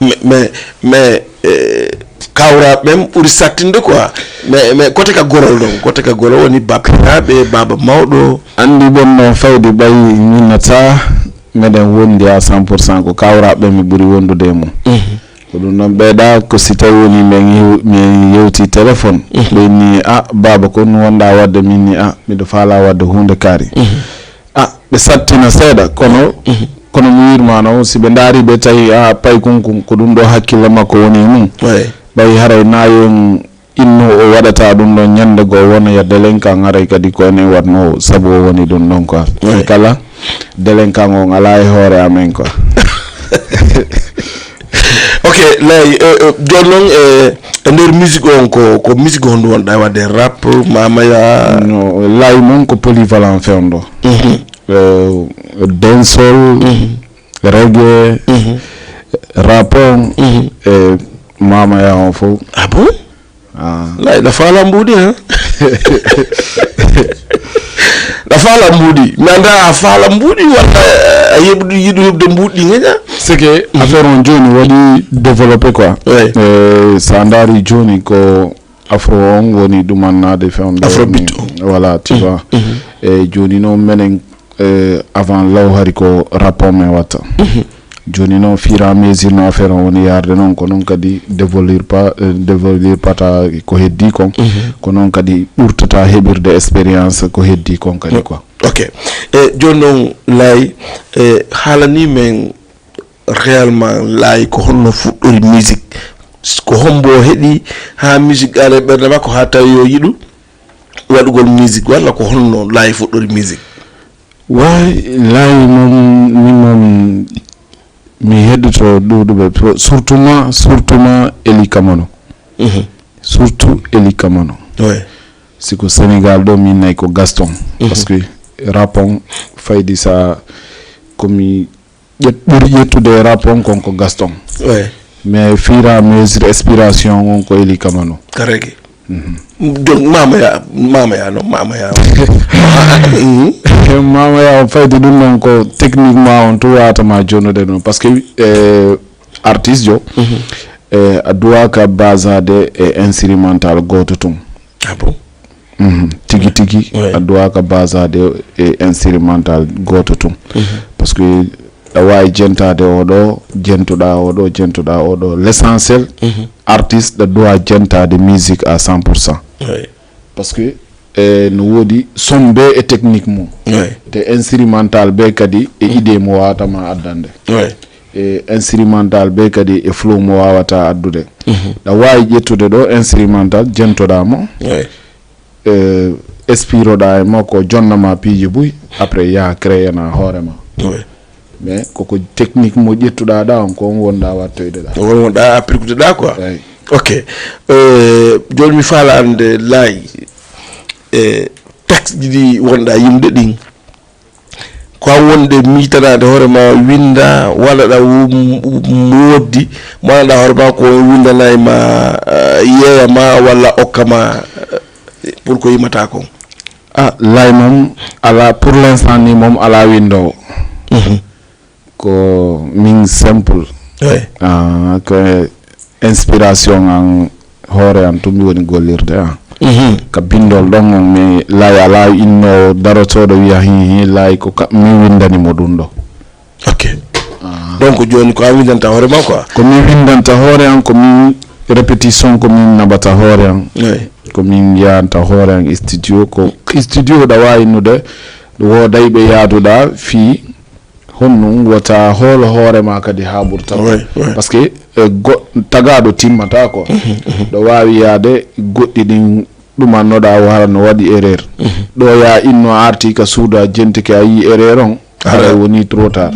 Mais, mais, mais, eh, Kawra ɓen ɓuri sattinde quoi. Mais mais côté ka gorol ɗon, côté ka gorol woni bappinaaɓe, baaba mawɗo. Anndi ɓen no fayde ɓay minnata meɗen wondi à cent pour cent, ko kawra ɓen mi ɓuri wondude e mum. Ko ɗum ɗon ɓeyda ko si tawi woni min yew- min yewti téléphone, ɓe ni a baaba ko ɗum wonɗa wadde, min ni a miɗo faala wadde huunde kaari. A ɓe sattina seeɗa kono kono mi wirma noon si ɓe ndaari ɓe tawi a pay kunkun ko ɗum ɗo hakkille makko woni e mum. Ɓay haray nayon inno o waɗata ɗum ɗon ñande goo wona ya délinquant haray kadi ko enen waɗno sabu o woni ɗum ɗon quoi. Kala délinquant on ala e hoore amen quoi. Ok, lay, jooni noon e e nder musique on ko ko musique hondu wonɗa wadde, rap, mamaya? No, lay mum ko polyvalent fewndo. Dancehall, reggae, rap on e mamaya on fof. Ah bon? Lay ɗa faala mbuuɗi ha? Ɗa faala mbuuɗi, mi annda a faala mbuuɗi walla a yeɓuɗi yiɗu heɓde mbuuɗi ɗi geña? C'est que affaire on jooni waɗi développé quoi. Eh, sa ndaari jooni ko afro on woni ɗumannade fewndo. Afrobeat on. Voilà, tu vois. E jooni noon menen, eh, avant law hari ko rap on min watta. Jooni noon fur et à mesure no affaire on woni yarde noon ko noon kadi développé pa- eh, développé pata ko heddi kon. Ko noon kadi ɓurtata heɓirde expérience ko heddi kon kadi quoi. Ok. E jooni noon lay, e haalani men réellement lay ko honno fuɗɗori musique? Ko hombo o heɗi ha musique ari e ɓernde makko ha tawi yo yiɗu waɗugol musique walla ko honno lay fuɗɗori musique? Way, lay mum min mum mi heddoto ɗuɗuɓe surtout ma surtout ma Eli Kamano. Surtout Eli Kamano. Si ko Sénégal ɗo min nayi ko Gaston. Parce que rap on faydi sa komi ƴet- ɓuri ƴettude e rap on kon ko Gaston. Mais fur et à mesure inspiration on ko Eli Kamano. Karege. Donc mamaya mamaya no mamaya. Mamaya on fayde ɗum noon ko techniquement on tu wawatama jonude ɗum parce que eh, artiste jo eh, a duwaka basade e instrumental goto tun. Ah bon? Tigi tigi a duwaka basade e instrumental goto tun. Parce que ɗa wawi jentade oɗo jentuɗa oɗo jentuɗa oɗo l'essentiel artiste ɗa duwa jentade musique à cent pour cent. Parce que eh, no woodi sombe e technique mum. Te instrumental be kadi e idée mo wawatama addande. E instrumental be kadi e flow mo wawata addude. Ɗa wawi ƴettude ɗo instrumental jentoɗa mo. Eh, espiroɗa e makko jonnama piiji buy après yaha créena hoorema. Mais koko technique mo ƴettuɗa ɗa on ko on wonɗa wattoyde ɗa. On wonɗa appliquedeɗa quoi. Ok. Eh, joni mi faala ande lay e texte ji ɗi wonɗa yimde ɗin ko an wonde miitanade hoore ma winda wala ɗa woddi manaɗa hoore ma ko on windanay ma yeeya ma walla okka ma pour ko yimata kon? Ah, lay moom ala pour l'instant ni moom ala windowo. Ko min simple. Ah, ko inspiration an hoore an tun mi woni gollirde an. Ka bindol ɗon on mi lay ala inno darotoɗo wiya hi hi lay ko mi windani mo ɗum ɗo. Ok. Donc joni ko an windanta hoore ma quoi? Ko min windanta hoore an ko min répétition ko min naɓata hoore an. Ko min yahanta hoore an studio ko studio ɗa wawi innude wooday ɓe yaaduɗa fii honɗum wota hoolo hoore ma kadi ha ɓurta. Parce que eh, go- tagaɗo timmata ko ɗo wawi yaade goɗɗi ɗin ɗumannoɗa o hara no waɗi erreur. Ɗo ya inno arti ka suudu a jentike a yi erreur on haray woni trop tard.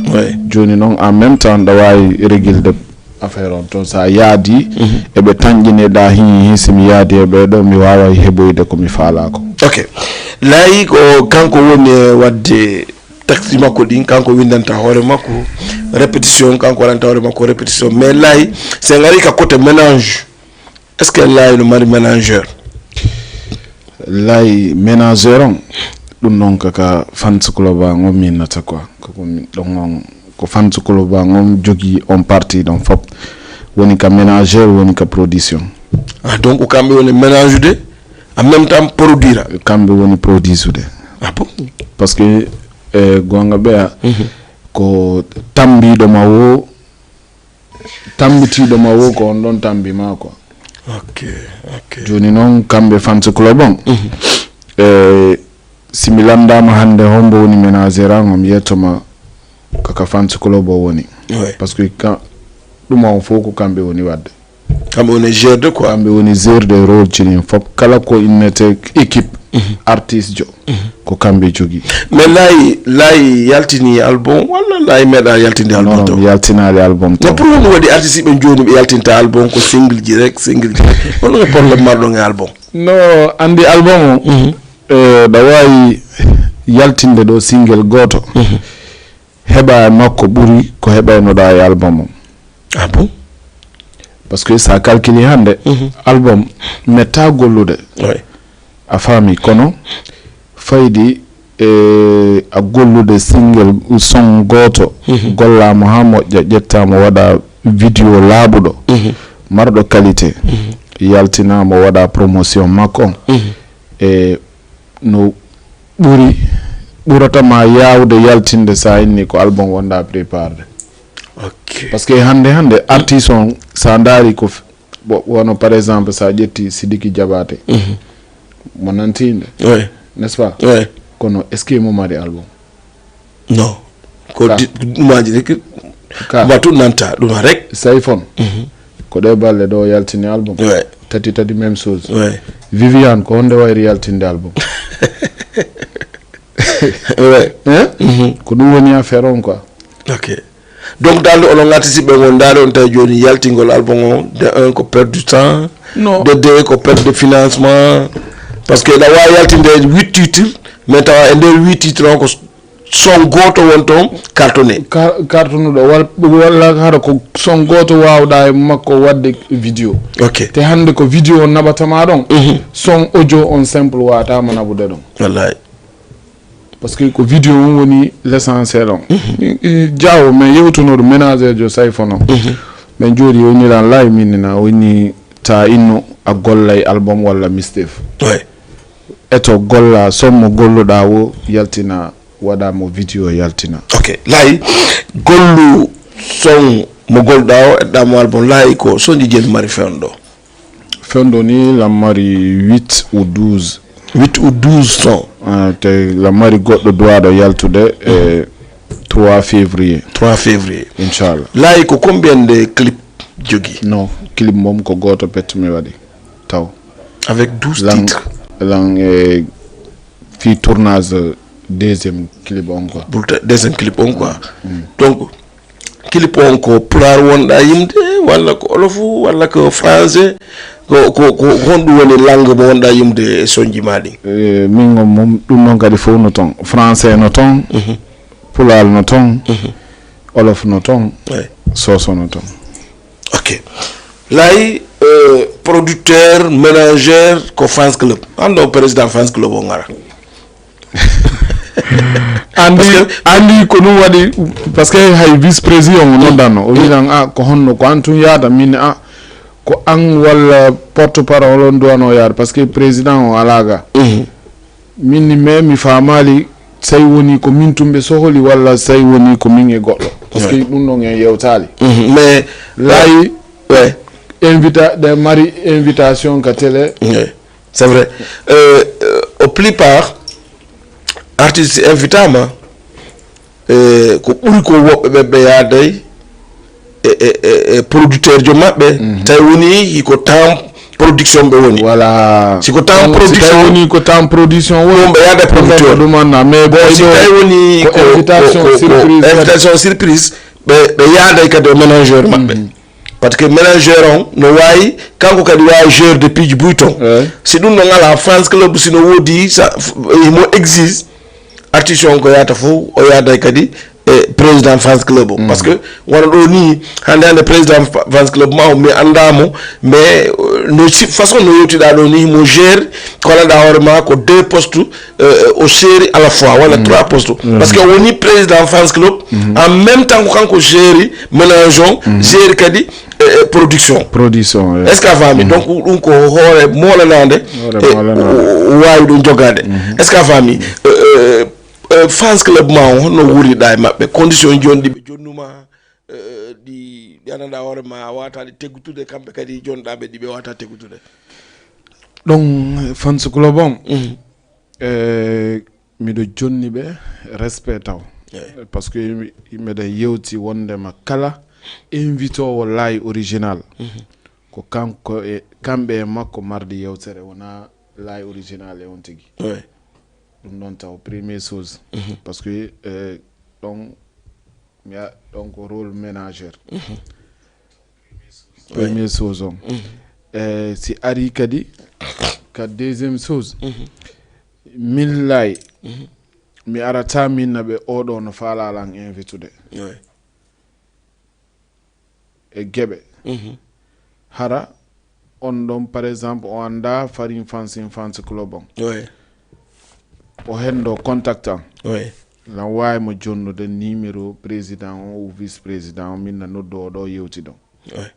Joni noon en même temps ɗa wawi régilde affaire on toon sa yaadi eɓe tanƴineɗa hi hi simi yaadi e ɓeɗo mi wawa heɓoyde komi faalako. Ok. Laayi ko kanko woni e wadde taxi makko ɗin kanko windanta hoore makko répétition kanko waɗanta hoore makko répétition mais laayi sen ari ka côté ménage est ce que laayi no mari ménageur? Laayi ménageur on ɗum noon kaka fans club an on minnata quoi koko ɗon on ko fans club an on jogui on partie ɗon fop woni ka ménageur woni ka production. Ah, donc kamɓe woni ménage ude, en même temps produire. Kamɓe woni produit ude. Ah bon? Parce que eh, gonga ɓeya ko tambiɗo ma wo tambitiɗo ma wo ko on ɗon tambi ma quoi. Ok. Ok. Joni noon kamɓe fans club on e si mi lanndama hannde hombo woni ménagère an, mi yettoma kaka fans club o woni. Par ce que ɗum on fof ko kamɓe woni waɗde. Kamɓe woni gérde quoi. Kamɓe woni gérde rôle ji ɗin fof, kala ko innete équipe artiste jo ko kamɓe jogii. Mais Laye, Laye yaltini album walla Laye meeɗa yaltinde album? Non, mi yaltinaali album. Mais pour ɗum waɗi artiste ɓe jooni ɓe yaltinta album, ko single ji rek, single ji rek. Honno ko problème marɗon e album? No, anndi album o ɗa waawi yaltinde ɗo single gooto heɓa e makko ɓuri ko heɓaynoɗa e album o. Ah bon? Parce que sa calcule hannde album metta gollude. A faami, kono faydi e a gollude single son gooto gollaama haa moƴƴa, ƴettaama waɗa vidéo laaɓuɗo marɗo qualité, yaltinaama waɗa promotion makko on e no ɓuri ɓurata ma yaawde yaltinde sa inni ko album wonɗa préparde. Ok. Parce que hannde hannde artiste on sa ndaari ko wano par exemple sa ƴetti Sidiki Jabaate mo nantinde, n'est ce pas? Kono est ce que mo mari album? Non. Ko ɗumaji rek. Ka batu nanta ɗuma rek. Sayfon. Ko ɗe balle ɗo yaltini album. Tati tati même chose. Viviane ko honde wayri yaltinde album? Ko ɗum woni affaire on quoi. Ok. Donc dal onon artiste ɓe gon dal on tawi joni yaltingol album o de un ko perdre du temps. Non. De deux ko perdre de financement. Parce que ɗa wawi yaltinde huit titres mais tawa e nder huit titres on ko son goto won toon cartonné. Cartonuɗo walla hara ko son goto wawɗa e makko wadde vidéo. Ok. Te hande ko vidéo naɓatama ɗon. Son audio on simple wawatama naɓude ɗon. Wallahi. Parce que ko vidéo on woni l'essentiel on. Jawo men yewtunoɗo ménageur jo sayfo non. Men jooɗi o inni lan lay minnina o inni ta inno a gollay album walla mistef. Eto golla son mo golluɗa wo yaltina waɗa mo vidéo yaltina. Ok. Lay gollu son mo golluɗa o eɗɗa mo album lay ko sonji jel mari fewndo. Fewndo ni lan mari huit ou douze. Huit ou douze son. Te lan mari goɗɗo duwaɗo yaltude e trois février. Trois février. Inchallah. Lay ko combien de clip jogi? Non, clip mom ko goto pet mi waɗi taw. Avec douze titres. Lan e fi tournage deuxième clip on quoi. Deuxième clip on quoi. Donc clip on ko pulaar wonɗa yimde walla ko olofu walla ko français? Ko ko ko honɗum woni langue mo wonɗa yimde e sonji ma ɗin? Min on mom ɗum noon kadi fof no toon, français no toon, pulaar no toon, olof no toon, soso no toon. Ok. Lay producteur, manager ko fans club, anndo président fans club o ngara. Andi andi ko ɗum waɗi. Parce que hay vice président o noddanno o winan a ko honno ko an tun yaada min a ko an walla porte parole on duwano yaada parce que président o alaga. Min ni mais mi faamaali say woni ko min tun ɓe sohli walla say woni ko min e goɗɗo. Parce que ɗum ɗon en yewtaali. Mais laayi invita ɗe mari invitation ka télé. C'est vrai. Euh, euh, au plus part artiste invitama e ko ɓuri ko woɓɓe ɓe ɓe yaaday e, e, e, e producteur jo maɓɓe tawi woni hiko temps production ɓe woni. Voilà. Si ko temps production woni ko temps production woni ɓe yaada producteur ɗum anna mais bon si tawi woni ko invitation surprise invitation surprise ɓe ɓe yaaday kadi o manager maɓɓe. Parce que manager on no wawi kanko kadi wawi gérde piiji buy ton. Si ɗum no ngala fans club sino wodi sa himo exige artiste on ko yata fof o yaaday kadi e président fans club o, par ce que wona ɗo ni, hande hande président fa- fans club ma o, mi anda mo, mais euh, no si- façon no yewtiɗa ɗo ni, mo gère, ko lanɗa hoore ma ko deux postes euh, o gère à la fois, walla trois postes, par ce que o woni président fans club, en même temps ko kanko gère ménage on, gère kadi euh, production. Production, eh. Est-ce que a faami? Donc ɗum ko hoore molanade, Hoore e molanade. o- o wawi ɗum jogade. Est-ce que a faami? Euh, euh, euh, fans club ma o, honno wuuriɗa e maɓɓe, condition joni ɗiɓe jonnuma, euh, ɗi ɗi ananɗa hoore ma a wata ɗi teggutude, kamɓe kadi jonɗaɓe ɗiɓe wata teggutude? Ɗon fans club on, e miɗo jonni ɓe respect taw. Par ce que yimɓe- yimɓe ɗen yewti wondema kala invitowo Laye Original, ko kanko e kamɓe e makko mardi yewtere, wona Laye Original e on tigi. Ouais. Ɗum ɗon taw première chose. Par ce que euh, ɗon mi a- ɗon ko rôle ménageur. Première chose on. E si ari kadi ka deuxième chose, min Laye, mi arata min na ɓe oɗo no falalan invitude Ouais. e geɓe. Hara on ɗon par exemple o anda Farin Fansin Fans Club on, Ouais. o hendo contact an, Ouais. lan wawi mo jonnude numéro président on ou vice président on, min na noddu oɗo yewti ɗon. Ouais.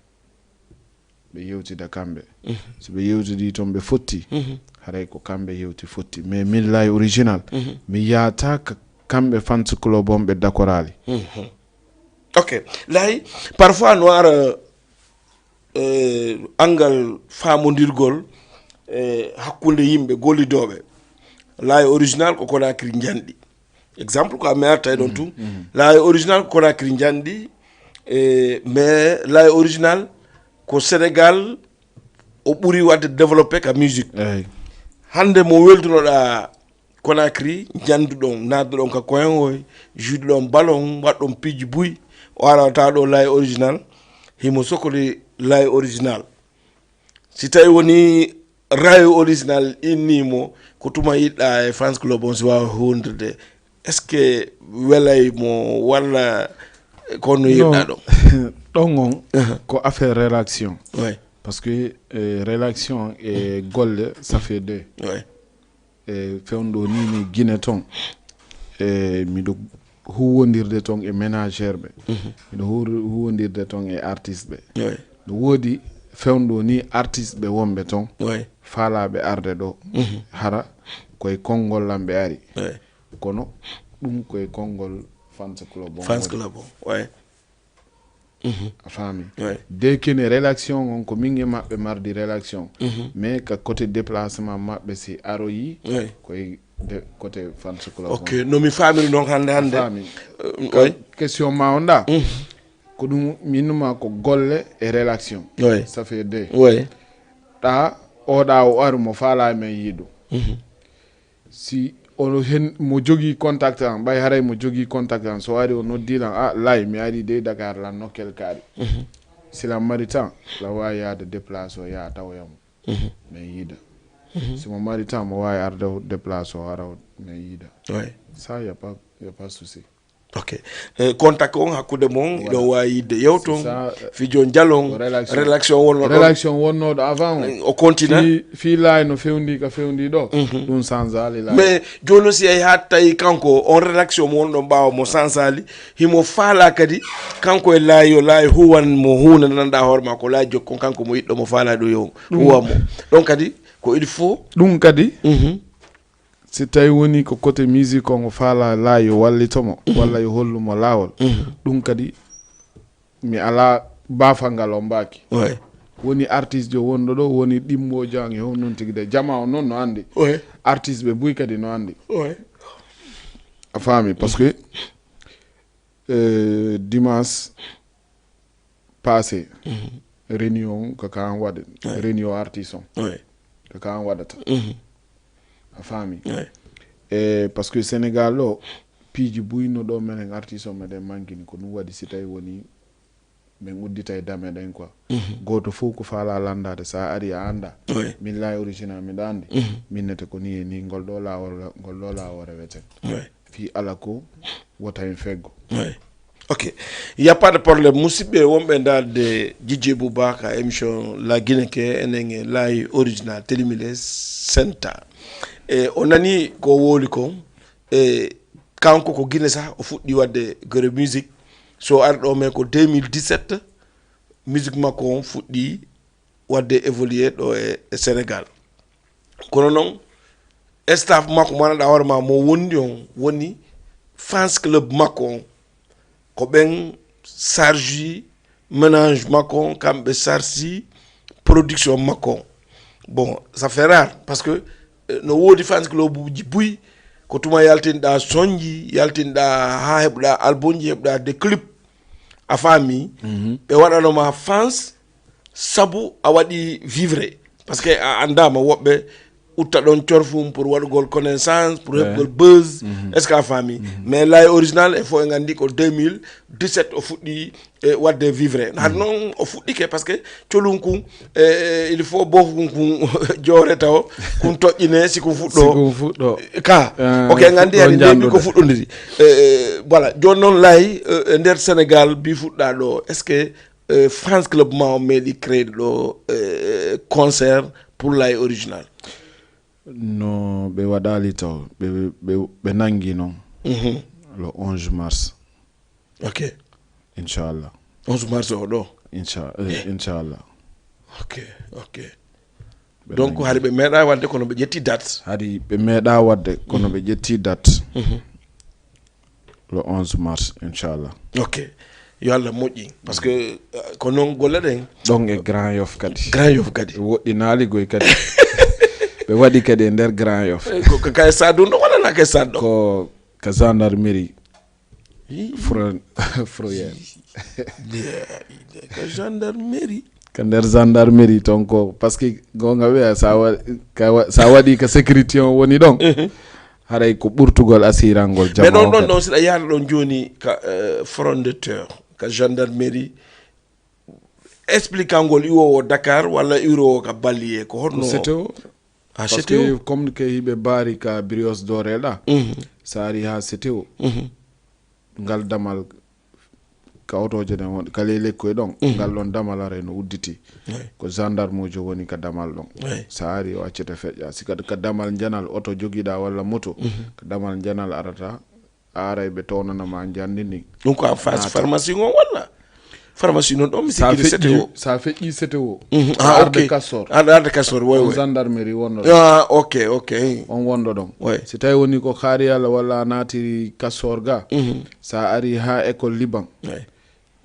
Ɓe yewtida kamɓe. So ɓe yewtidi toon ɓe fotti, haray ko kamɓe yewti fotti, mais min Laye Original, mi yahata ka kamɓe fans club on ɓe dakoraali. Ok. Laye, parfois no ara euh, angal famondirgol euh, hakkunde yimɓe gollidooɓe. Laye Original ko Conakry njanɗi. Exemple ko mi arta e ɗon tun. Laye Original ko Conakry njanɗi, e mais Laye Original ko Sénégal o ɓuri wadde développé ka musique. Eyi. Hannde mo weldunoɗa Conakry, njanduɗon, nadduɗon ka koyangoy, juuɗuɗon ballon, waɗɗon piiji buy, o arata ɗo Laye Original, himo sokoli Laye Original. Si tawi woni Laye Original inni mo, ko tuma yiɗɗa e fans club on si wawa hundirde, est ce que welay mo walla kono yiɗɗa ɗon? Ɗon on ko affaire relaction. Ouais. Parce que euh, relaction e golle ça fait deux. Ouais. E fewndo ni mi Guinée ton, e miɗo huwondirde ton e ménageur ɓe, miɗo huwondirde ton e artiste ɓe. Ouais. No woodi fewndo ni artiste ɓe wonɓe ton, Ouais. faalaɓe arde ɗo, hara koye konngol lan ɓe ari. Ouais. Kono ɗum koye konngol fans club on Fans woni. Club on. Ouais. A faami? Ouais. De kene relaction on ko min e maɓɓe mardi relaction. Mais ka côté déplacement maɓɓe si aroyi, Ouais. koye de côté fans club on. Ok, no mi famiri noon hannde hannde. Faami. Euh, Ka ouais. Question ma on da? Ko ɗum minnuma ko golle e relaction. Ouais. Ça fait deux. Ouais. Ɗa oɗa o aru mo faala men yiɗu. Si ono hen mo jogii contact an, ɓay haray mo jogii contact an, so ari o noddi lan, a Laye, mi ari dey Dakar lan nokkel kaari. Si lan mari temps, lan waawi yaade déplacé o yaha tawoya mo. Men yiida. Si mo mari temps, mo waawi arde o déplacé o ara o men yiida. Ouais. Ça y a pas, y a pas souci. Ok. Eh, contact on hakkunde mon, iɗon waawi yiɗde yewton, C'est ça, euh, fijo njalon, relaxation. Relaxation wonno ɗon. Relaxation wonnooɗo avant on. O continue. Fii, fii Laye no fewndi ka fewndi ɗo. Ɗum sansaali Laye. Mais jooni si ay haa tawi kanko on relaxation mo wonɗon ɓaawo mo sansaali, himo faala kadi kanko e Laye yo Laye huwan mo huunde nanɗa hoore ma ko Laye jokkon kanko mo yiɗɗo mo faala ɗum yo huwan mo. Ɗon kadi ko il faut. Ɗum kadi, Mhm. Si tawi woni ko côté musique on o faala Laye yo wallito mo, walla yo hollu mo laawol, ɗum kadi mi alaa baafal ngal o mbaaki. Ouais. Woni artiste jo wonɗo ɗo, woni ɗimmoojo an e honɗun tigi de. Jama o noon no anndi. Ouais. Artiste ɓe buy kadi no anndi. Ouais. A faami? Parce que euh, dimanche passé, réunion ko ka an waɗi. Réunion artiste on. Ouais. Ko ka an waɗata. A faami? Ouais. E parce que Sénégal ɗo, piiji buy no ɗo menen artiste on meɗen mankini, ko ɗum waɗi si tawi woni men udditay dame ɗen quoi. Gooto fof ko faala landaade, sa ari a annda. Ouais. Min Laye Original miɗa anndi. Min nete ko ni e ni, ngol ɗo laawol, ngol ɗo laawol reweten. Ouais. Fii ala ko wota en feggo. Ok. Il n'y a pas de problème. Musidɓe wonɓe ndaarde Jijje Bouba ka émission La Guinée ke enen e Laay Original Télémilé Center. E o nani ko wowli ko. E kanko ko Guinée sah o fuɗɗi waɗde gere musique. So ari ɗo men ko deux mille dix-sept, musique makko on fuɗɗi waɗde évoluer ɗo e, e Sénégal. Kono noon, staff makko mo annduɗaa hoore ma mo wondi on woni fans club makko on. Ko ɓen charge ménage makko on, kamɓe charge production makko on. Bon, ça fait rare parce que eh, no woodi fans club uji buy, ko tuma yaltinɗa sonji, yaltinɗa ha heɓɗa albumji, heɓɗa des clips. A faami? Ɓe waɗanoma fans sabu a waɗi vivre. Parce que a anndama woɓɓe utta ɗon corfum pour waɗugol connaissance, pour heɓugol buzz. Est-ce que a faami? Mais Laay Original, il faut en nganndi ko deux mille dix-sept o fuɗɗi e waɗde vivre. Hade noon o fuɗɗike parce que colum kun e il faut boofum kun joore taw kun toƴƴine si kun fuɗɗo. Si kun fuɗɗo. Ka. Ok, nganndi hade nde ko fuɗɗondiri. E, voilà, jooni noon Laay e nder Sénégal mbi fuɗɗa ɗo, est-ce que eh, fans club ma o meeɗi créer ɗo eh, concert pour Laay Original? No ɓe waɗali taw, ɓe, ɓe, ɓe nangi noon. Le onze mars. Ok. Inchallah. onze mars o ɗo. Incha, eh, inchallah. Ok, ok. Donc hari ɓe meeɗa waɗde kono ɓe ƴetti date. Hari ɓe meeɗa waɗde kono ɓe ƴetti date. Le onze mars, inchallah. Ok. Yo Allah moƴƴin parce que eh, ko noon golle ɗen. Ɗon e Grand Yoff kadi. Grand Yoff kadi. Woɗɗinaali goy kadi. Ɓe waɗi kadi e nder Grand Yoff. Eh, ko ko kay stade ɗum ɗo walla na kay stade ɗo? Ko ka gendarmerie. Fro- Froyère. Ka gendarmerie. Ka nder gendarmerie toon ko parce que goonga wiya sa wa- ka wa- sa waɗi ka sécurité on woni ɗon. Haray ko ɓurtugol asirangol mais jama ɗon o ɗon kadi. Ɗon siɗa yaata ɗon jooni ka eh, frondeteur ka gendarmerie expliquangol iwowo Dakar walla iwowo ka balliye ko honno? Ko C T O. Ah, parce que comme que hiɓe mbaari ka Brioche Dorée ɗa, sa ari ha C T O, ngal damal ka otoje ɗen won ka ley lekkoy ɗon, ngal ɗon damal aray no udditi. Ko gendarmejo woni ka damal ɗon. Sa ari o accete feƴƴa si kadi ka damal njanal oto jogiɗa walla moto, ka damal njanal arata. A aray ɓe townana ma njandi ndi. Ɗum ko a fas pharmacie ngon walla? Pharmacie noon ɗon mi sikkiri C T O. Sa feƴƴi C T O. Mhm. Ah, ok. Arde Castor. Arde, arde Castor, oui, oui. Gendarmerie wonno ɗon. Ah, ok, ok. On wonɗo ɗon. Oui. Si tawi woni ko kaari Yalla walla a naatiri Castor ga, mhm, sa ari ha école Liban. Oui.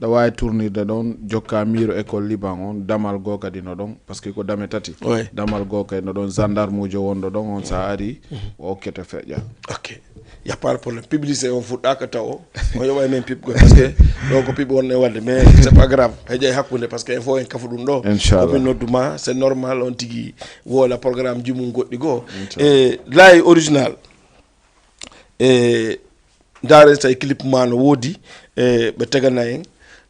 Ɗa waawi tournirde ɗon jokka miiro école Liban on, damal goo kadi no ɗon, parce que ko dame tati. Oui. Damal goo kadi no ɗon, gendarmujo wonɗo ɗon on, sa ari, mhm, o okkete feƴƴa. Ok. Y a pas de problème. Publicité on fuɗɗaka taw o. O yoɓay men pip parce que ɗo ko pip wonne wadde mais c'est pas grave. Heƴay hakkunde parce que il faut en kafu ɗum ɗo. Inchallah. Omin nodduma, c'est normal on tigi wola programme ji mum goɗɗi goo. Inchallah. E Laay Original. E ndaaren so tawi clip ma no woodi, e ɓe tegana en,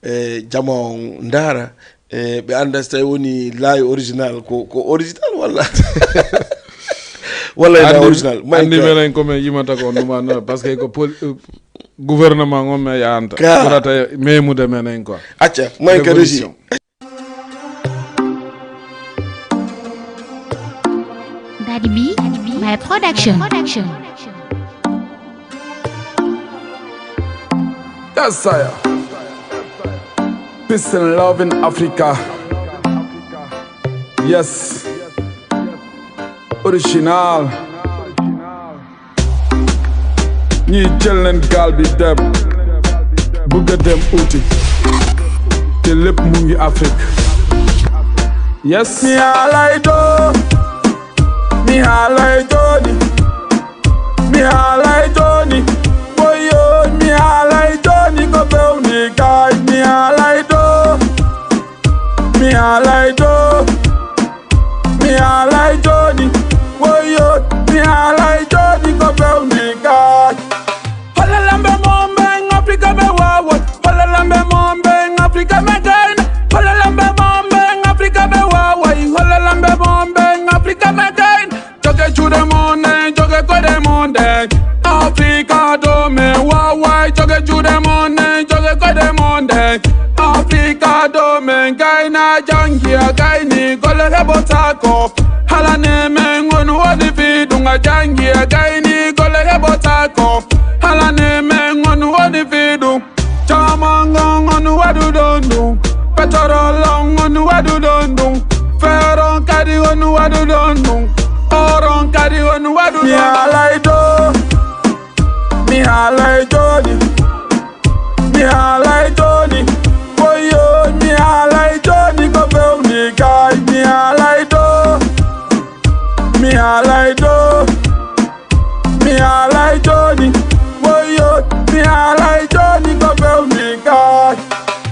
e jama on ndaara, e ɓe annda so tawi woni Laay Original ko ko original walla walla ena original. Andi menen ko men yimata ko on ɗuma no parce que ko pol gouvernement on men yahanta ɓurata memude menen quoi. Acca may ka régie. Daddy B, my production. Yes, sire. Peace and love in Africa. Yes. Original. Ñi jël leen gaal bi dem bëgg a dem uti te lépp mu ngi Afrique. Yes. Mi haalay ɗo, mi haalay jooni, mi haalay jooni, woyo mi haalay jooni ko bewndi gaay mi haalay ɗo. Mi haalay ɗo, mi haalay jooni, woyo, mi haalay jooni ko bewndi gaay. Holla lamɓe mon ɓen Afrika ɓe waaway, holla lamɓe mon ɓen Afrika ɓe gayna, holla lamɓe mon ɓen Afrika ɓe waaway, holla lamɓe mon ɓen Afrika ɓe gayna. Joge juuɗe mon ɗen, joge koyɗe mon ɗen, Afrika ɗo. A janngi a gayni golle heɓotaako. Halane men on woni fii ɗum. A janngi a gayni golle heɓotaako. Halane men on woni fii ɗum. Caman on on waɗu ɗon ɗum. Petorol on on waɗu ɗon ɗum. Feeron kadi on waɗu ɗon ɗum. Oron kadi on waɗu ɗon ɗum. Mi haalay ɗo. Mi haalay jooni. Mi haalay jooni. Woyo, mi haalay jooni ko fewni kay. Mi haalay ɗo. Mi haalay ɗo. Mi haalay jooni. Woyo, mi haalay jooni ko fewni kay.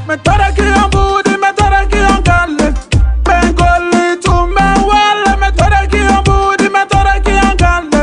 Mi toraki on buuɗi, mi toraki on galle. Ɓen golli tun ɓen walla. Mi toraki on buuɗi, mi toraki on galle.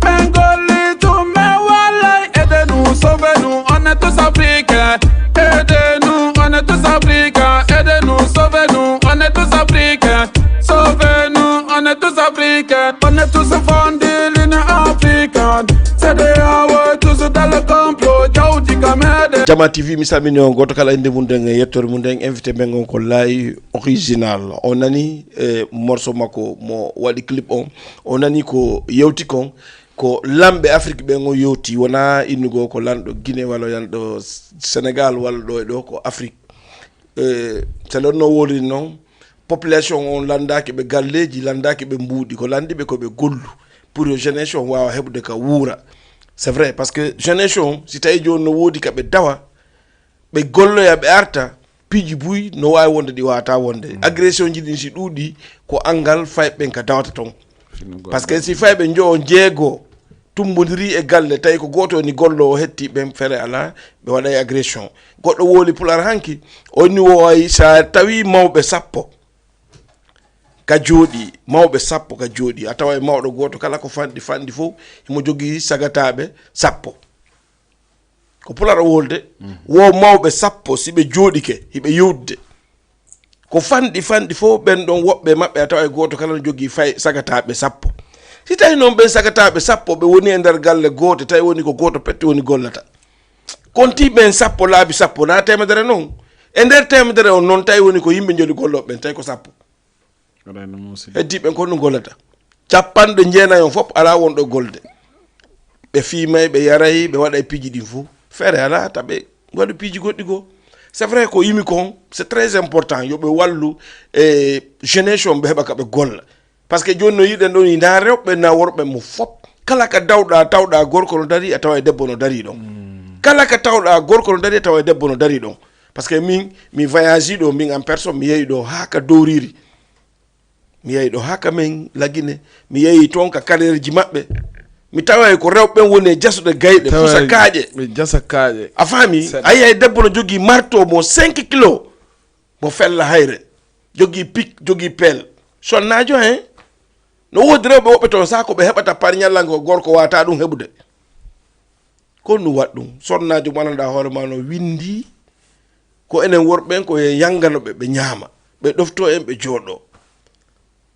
Ɓen golli tun ɓen walla. Aidez-nous, sauvez-nous, on est tous africains. Aidez-nous, on est tous africains. Aidez-nous, sauvez-nous, on est tous africains. Sauvez-nous, on est tous africains. On est tous fondés l'Union africaine. C'est des hawas, tous dans le complot. Jawdi kam aidez. Jama T V, mi salmini on gooto kala innde mum nden e yettoore mum nden. Invité men on ko Laye Original. On nani e morceau makko mo waɗi clip on. On nani ko yewti kon. Ko lamɓe Afrique ɓen o yewti, wonaa innugol ko lanɗo Guinée walla lanɗo Sénégal walla ɗo e ɗo, ko Afrique. Eh, so ɗon no wooliri noon, population on lanndaaki ɓe galleeji, lanndaaki ɓe mbuuɗi, ko lanndi ɓe ko ɓe gollu pour yo jeunesse on waawa heɓude ka wuura. C'est vrai, parce que jeunesse on, si tawii jooni no woodi ka ɓe dawa, ɓe golloya, ɓe arta, piiji buy no waawi wonde ɗi waawataa wonde. Agression ji ɗin si ɗuuɗi, ko anngal fayɓe ɓen ka dawata ton. Parce que si fayɓe njowo, jeego, tummbondiri e galle, tawi ko gooto woni golloowo, hetti ɓen, fere alaa, ɓe waɗay agression. Goɗɗo wooli Pulaar hanki, o inni wo ay, so a tawii mawɓe sappo ka jooɗii, mawɓe sappo ka jooɗii, a taway mawɗo gooto kala ko fanɗi fanɗi fof, himo jogii sagataaɓe sappo. Ko Pulaar o wolde, wo mawɓe sappo, si ɓe jooɗike, hiɓe yewtude. Ko fanɗi fanɗi fof, ɓen ɗon woɓɓe maɓɓe a taway gooto kala no jogii fay sagataaɓe sappo. Si tawi noon ɓen sagataaɓe sappo ɓe woni e nder galle gooto, tawi woni ko gooto pette woni gollata. Konti ɓen sappo laabi sappo, na teemedere noon. E nder teemedere on noon, tawi woni ko yimɓe njoli gollooɓe ɓen, tawi ko sappo. Waɗay no muusi. Heddiiɓe ɓen ko honɗum gollata? Capanɗe jeenayi on fof alaa wonɗo golde. Ɓe fiimay, ɓe yaray, ɓe waɗay piiji ɗin fof. Feere alaa, ta ɓe waɗu piiji goɗɗi goo. C'est vrai ko yimi kon, c'est très important. Yo ɓe wallu e jeunesse on, ɓe heɓa ka ɓe golla. Parce que jooni no yiɗen ɗon, na rewɓe, na worɓe mo fof. Kala ka dawɗaa, tawɗaa gorko no darii, a taway debbo no darii ɗon. Kala ka tawɗaa gorko no darii, a taway debbo no darii ɗon. Parce que min, mi voyage ɗo, min en personne, mi yehi ɗo haa ka Dowriiri. Mi yehi ɗo haa ka men Lagine. Mi yehi toon ka carrière ji maɓɓe. Mi taway ko rewɓe ɓen woni e jasude gayɗe, fusa kaaƴe. Ɓe jasa kaaƴe. A faami? Seɗɗa. A yiyay debbo no jogii marteau mo cinq kilos, mo fella hayre. Jogii pic, jogii pelle. Sonnaajo, hein? No woodi rewɓe woɓɓe toon, saa ko ɓe heɓata par ñallango, gorko waawataa ɗum heɓude. Ko honɗum waɗi ɗum? Sonnaajo mo anndanɗaa hoore maa no winndi, ko enen worɓe ɓen, ko yo yanngano ɓe, ɓe ñaama, ɓe ɗoftoo en, ɓe jooɗoo.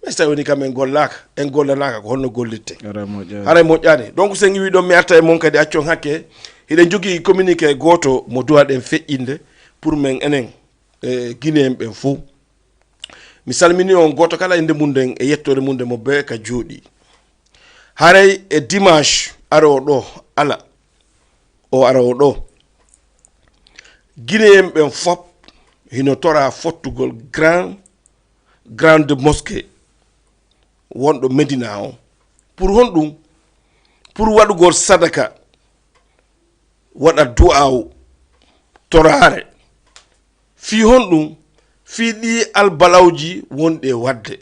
Mais so tawi woni kam en gollaaka, en gollanaaka, ko honno gollirten? Haray moƴƴaani. Haray moƴƴaani. Donc, so en iwii ɗon, mi arta e mon kadi, accon hakke. Hiɗen jogii communiqué gooto mo duwaɗen feƴƴinde pour men enen, e Guinéen ɓen fof. Mi salminii on gooto kala innde mum nden e yettoore mum nden mo bee ka jooɗii. Haray e dimanche aroowo ɗo, alarba o aroowo ɗo, Guinéen ɓen fop hino toraa fottugol grand, grande mosquée wonɗo Medina on. Pour honɗum? Pour waɗugol sadaka, waɗa du'aawu, toraare. Fii honɗum? Fii ɗii albalawji wonɗi e waɗde,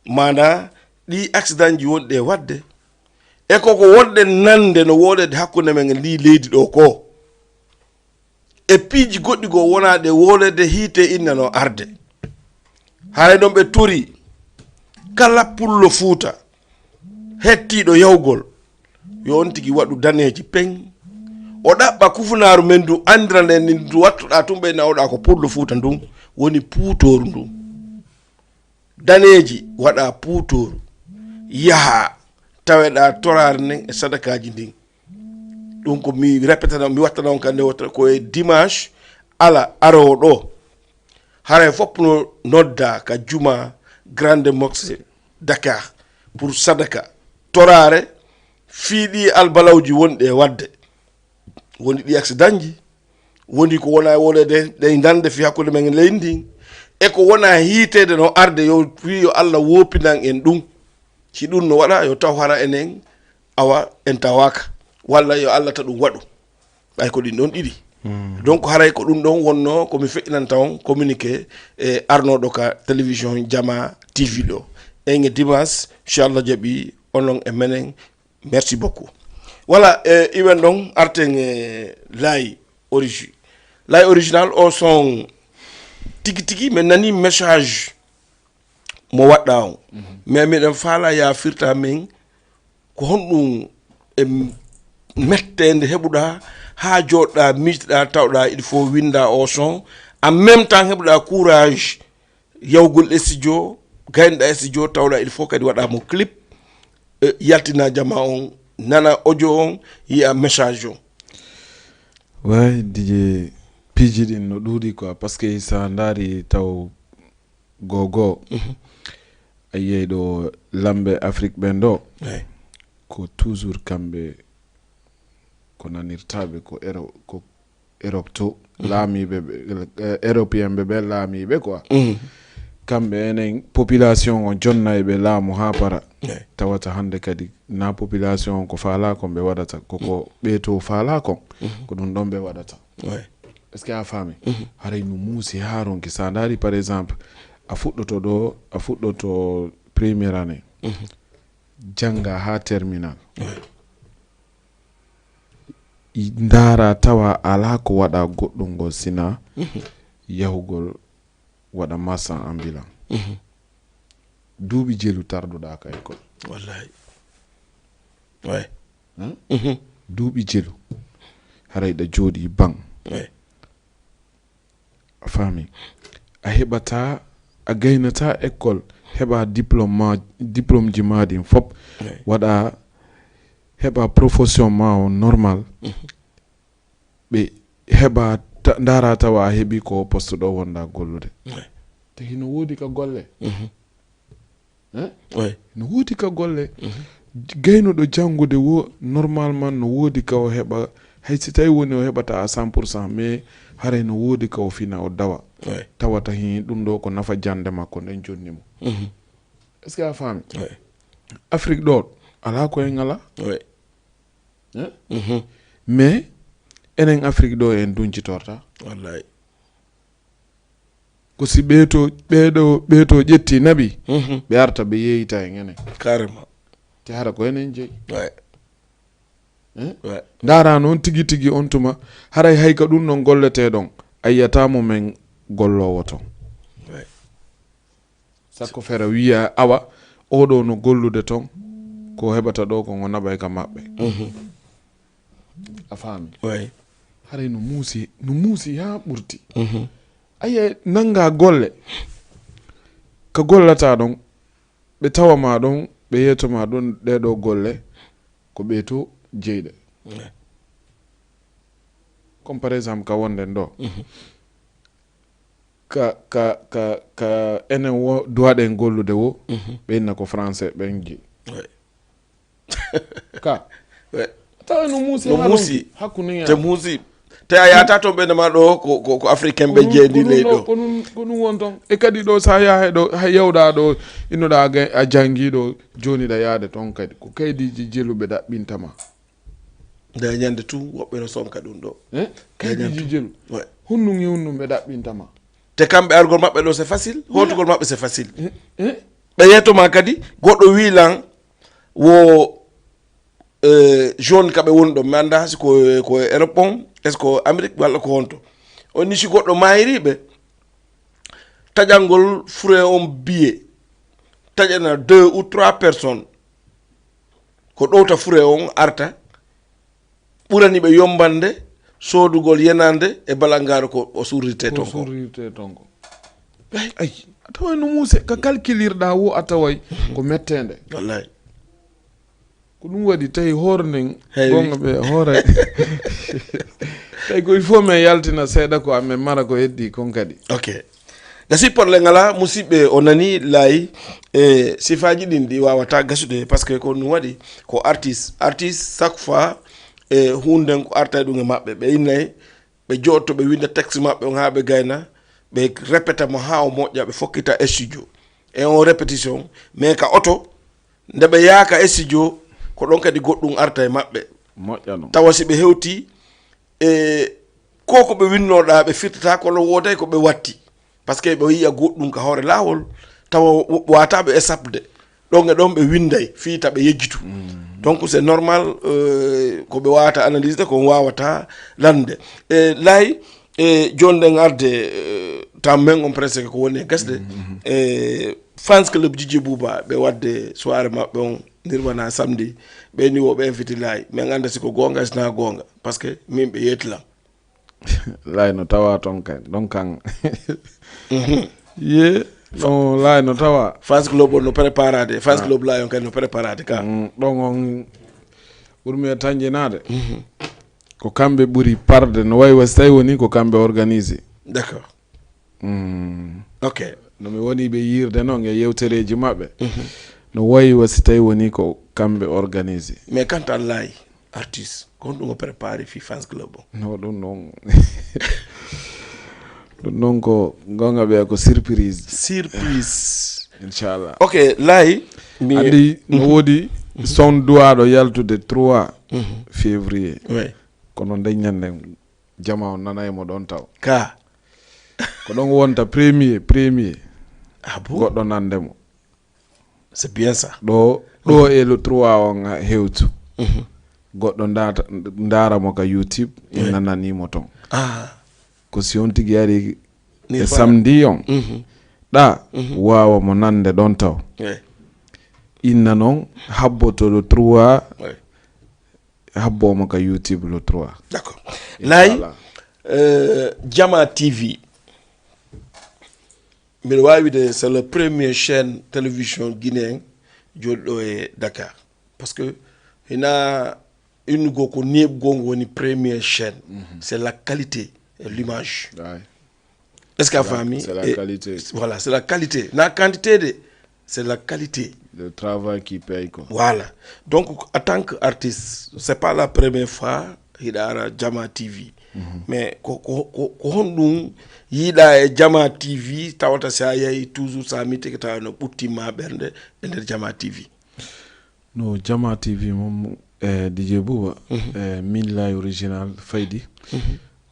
maanaa ɗii accident ji wonɗi e waɗde, e koko wonɗen nande no wooleede hakkunde men e ndii leydi ɗoo koo, e piiji goɗɗi goo wonaaɗi e wooleede, hiite inna no arde. Haray ɗon ɓe torii kala pullo Fuuta hettiiɗo yahugol, yo on tigi waɗu daneeji peŋ. O ɗaɓɓa kufunaaru men ndu, anndira nden ni ndu wattuɗaa tun, ɓe nawɗaa ko pullo Fuuta ndun, woni puutooru ndun. Daneeji, waɗaa puutooru, yahaa, taweɗaa toraare nden e sadakaaji ndin. Ɗum ko mi répétana, mi wattana on kande wottere, ko e dimanche, alarba aroowo ɗo. Haray fof no nodda ka juma Grande Mosquée Dakar pour sadaka, toraare, fii ɗi albalawji wonɗi e waɗde. Woni ɗi accident ji, woni ko wona wonede ɗe nande fi hakkunde men leydi ndin, e ko wona hiitede no arde yo, fii yo Allah woopinan en ɗum. Si ɗum no waɗa, yo taw hara enen, awa, en tawaaka. Walla yo Allah ta ɗum waɗu. Ɓay ko ɗin ɗon ɗiɗi. Donc, haray ko ɗum ɗon wonno ko mi feƴƴinanta on communiqué e arnoɗo ka télévision Jama T V ɗo. En e dimanche, inchallah jaɓi onon e menen. Merci beaucoup. Voilà, e iwen ɗon, arten e Laye Origi-, Laye Original, o son tigi tigi, men nani message mo waɗɗa on. Mais miɗen faala ya firta men ko honɗum e mettende heɓuɗa haa jooɗɗa, miijtiɗa, tawɗa il faut winda o son, en même temps heɓuɗa courage yawgol e studio, gaynoɗa e studio, tawɗa il faut kadi waɗa mo clip, e, yaltina jama on, nana audio on, yiya message on. Way, DJ, piiji ɗin no ɗuuɗi quoi, parce que sa ndaari taw gogo, a yiyay ɗo lamɓe Afrique ɓen ɗo, Eyi. Ko toujours kamɓe ko nanirtaɓe ko Euro-, ko Europe to, laamiɓe ɓe, eh, Européen ɓe ɓe laamiɓe quoi. Kamɓe enen population o jonnay ɓe laamu ha para. Tawata hande kadi na population o ko faala kon ɓe waɗata, koko ɓe to faala kon, ko ɗum ɗon ɓe waɗata. Est-ce que a faami? Haray no muusi ha ronki. Sa ndaari par exemple, a fuɗɗoto ɗo, a fuɗɗoto première année, jannga ha terminal. Ndaara tawa alaa ko waɗa goɗɗum ngol sina yahugol waɗa marchand ambulant. Duuɓi jelu tarduɗa ka école. Wallahi. Way. Duuɓi jelu. Haray ɗa jooɗi ban. Way. A faami? A heɓata, a gaynata école, heɓa diplôme ma, diplôme ji ma ɗin fop. Waɗa, heɓa profession ma o normal. Ɓe heɓa ta-, ndaara tawa a heɓi ko poste ɗo wonda gollude. Te hino woodi ka golle. Hein? Way. No woodi ka golle. Gaynuɗo janngude wo, normalement no woodi ka o heɓa, hay si tawi woni o heɓata à cent pour cent, mais haray no woodi ka o fina o dawa. Way. Tawata hin ɗum ɗo ko nafa jannde makko nden jonni mo. Est-ce que a faami? Way. Afrique ɗo, alaa ko en alaa. Way. Hein? Mais enen Afrique ɗo en duncitorta. Wallahi. Ko si ɓeeto, ɓeeɗo, ɓeeto ƴetti naɓi, ɓe arta ɓe yeeyita e enen. Carrément. Te hara ko enen jeyi. Way. Hein? Way. Ndaara noon tigi tigi on tuma, haray hay ka ɗum ɗon golletee ɗon, a yiyata mo men golloowo ton. Way. Sakko fera wiya, awa, oɗo no gollude ton, ko heɓata ɗo ko ngo naɓay ka maɓɓe. A faami? Way. Haray no muusi, no muusi haa ɓurti. Aye, nannga golle. Ka gollata ɗon, ɓe tawa ma ɗon, ɓe yeeto ma ɗon, ɗee ɗoo golle, ko ɓee to jeyɗe. Way. Comme par exemple, ka wonden ɗo. Ka, ka, ka, ka enen wo duwaɗen gollude wo, ɓe inna ko français ɓen ji. Way. Ka. Way. Tawa no muusi No haa muusi. Ronki, hakkunde Te muusi. Te a yaata to ɓe nama ɗo ko, ko, ko africain ɓe jeedi ley ɗo. Ko ɗum, ko ɗum won ton. E kadi ɗo sa yaha ɗo, hay yawɗa ɗo, innoɗa a ga-, a jangi ɗo, joni ɗa yaade ton kadi. Ko kaydiji jeluɓe ɗaɓɓintama. Nde ñande tun woɓɓe no sonka ɗum ɗo. Eh? Kaydiji jelu. Ouais. Hunnum e hunnum ɓe ɗaɓɓintama. Te kamɓe argol maɓɓe ɗo c'est facile, hootugol maɓɓe c'est facile. Eh? Ɓe yettoma kadi, goɗɗo wi lan wo, eh, zone ka ɓe woni ɗo, mi annda si ko, ko Europe on, est-ce que Amérique walla ko honto. On ni si goɗɗo mayiri ɓe, taƴangol fure on billet, taƴana deux ou trois personnes, ko ɗowta fure on arta, ɓurani ɓe yombande soodugol yenande e balangaare ko o surrirte ton ko. Surrirte ton ko. Ay, a taway no muuse, ka calculirɗa wo a taway ko mettende. Wallahi. Ko ɗum waɗi tawi hoore nden Heewi. Gonga ɓe hoore. Tawi ko il faut men yaltina seeɗa ko amen mara ko heddi kon kadi. Ok. Gasi, porle ngala, musidɓe, o nani laayi. E sifaaji ɗin ɗi waawata gasude, parce que ko ɗum waɗi, ko artiste artiste, chaque fois e hunden ko arta e ɗum e maɓɓe, ɓe innay, ɓe jootto ɓe winda texte maɓɓe on haa ɓe gayna, ɓe répéta mo haa o moƴƴa, ɓe fokkita e studio. E on répétition, mais ka oto, nde ɓe yaaka e studio, ko ɗon kadi goɗɗum arta e maɓɓe. Moƴƴa non. Tawa si ɓe hewti e ko ko ɓe winnoɗa, ɓe firtata kono wooday ko ɓe watti, parce que ɓe yiya goɗɗum ka hoore laawol, tawa wataɓe e sapde. Ɗon e ɗon ɓe winday fii ta ɓe yejjitu. Donc c'est normal, euh, ko ɓe wawata analyse de, ko wawata lande. E lay e jonden arde, euh, tam men on presque ko woni e gasde. E fans club Jiji Bouba ɓe wadde soirée maɓɓe on, nirwana samedi. Ɓe ni wo ɓe invite lay, min anda si ko gonga, si na gonga, parce que min ɓe yetlan. Lay no tawa ton kay, ɗon kan. Ye, ɗon lay no tawa. Fans club on no préparade, fans club lay on kay no préparade ka. Mm, ɗon on ɓurmi e tanjinade. Ko kamɓe ɓuri parde, no wayi wa si tawi woni ko kamɓe organise. D'accord. Mm. Ok. No mi woni ɓe yirde non e yewtereji maɓɓe. No wayi wa si tawi woni ko kamɓe organise. Mais quant à lay artiste, ko honɗum o prépare fi fans club o? No, ɗum non. Ɗum non ko gonga ɓe ko surprise. Surprise. Inchallah. Ok, lay. Mi andi no wodi son duwaɗo yaltude trois février. Oui. Kono nden ñande jama on nanay mo ɗon taw. Ka. Ko ɗon wonta premier, premier. Ah bon? Goɗɗo nande mo. C'est bien ça. Ɗo, ɗo e le trois on hewtu. Goɗɗo ndata, ndara mo ka YouTube, ina nani mo ton. Ah. Ko si on tigi ari e samedi on, ɗa wawa mo nande ɗon taw. Inna non habboto le trois, habbo mo ka YouTube le trois. D'accord. Lay, euh, Jama T V. Mbiɗa wawi wide c'est le premier chaîne télévision guinéen joɗɗo e Dakar. Parce que hina innugo ko neɓugol woni premier chaîne. C'est la qualité et l'image. Est-ce que a faami? C'est la qualité. Voilà, c'est la qualité. Na quantité de, c'est la qualité. Le travail qui paye, quoi. Voilà. Donc, en tant qu'artiste, c'est pas la première fois hiɗa ara Jama T V. Mais ko, ko, ko, ko honɗum yiɗa e Jama T V, tawata si a yahi toujours sa mittike tawa no ɓuttima ɓernde e nder Jama T V? No Jama T V mom, eh, D J Bouba, eh, min lay original faydi.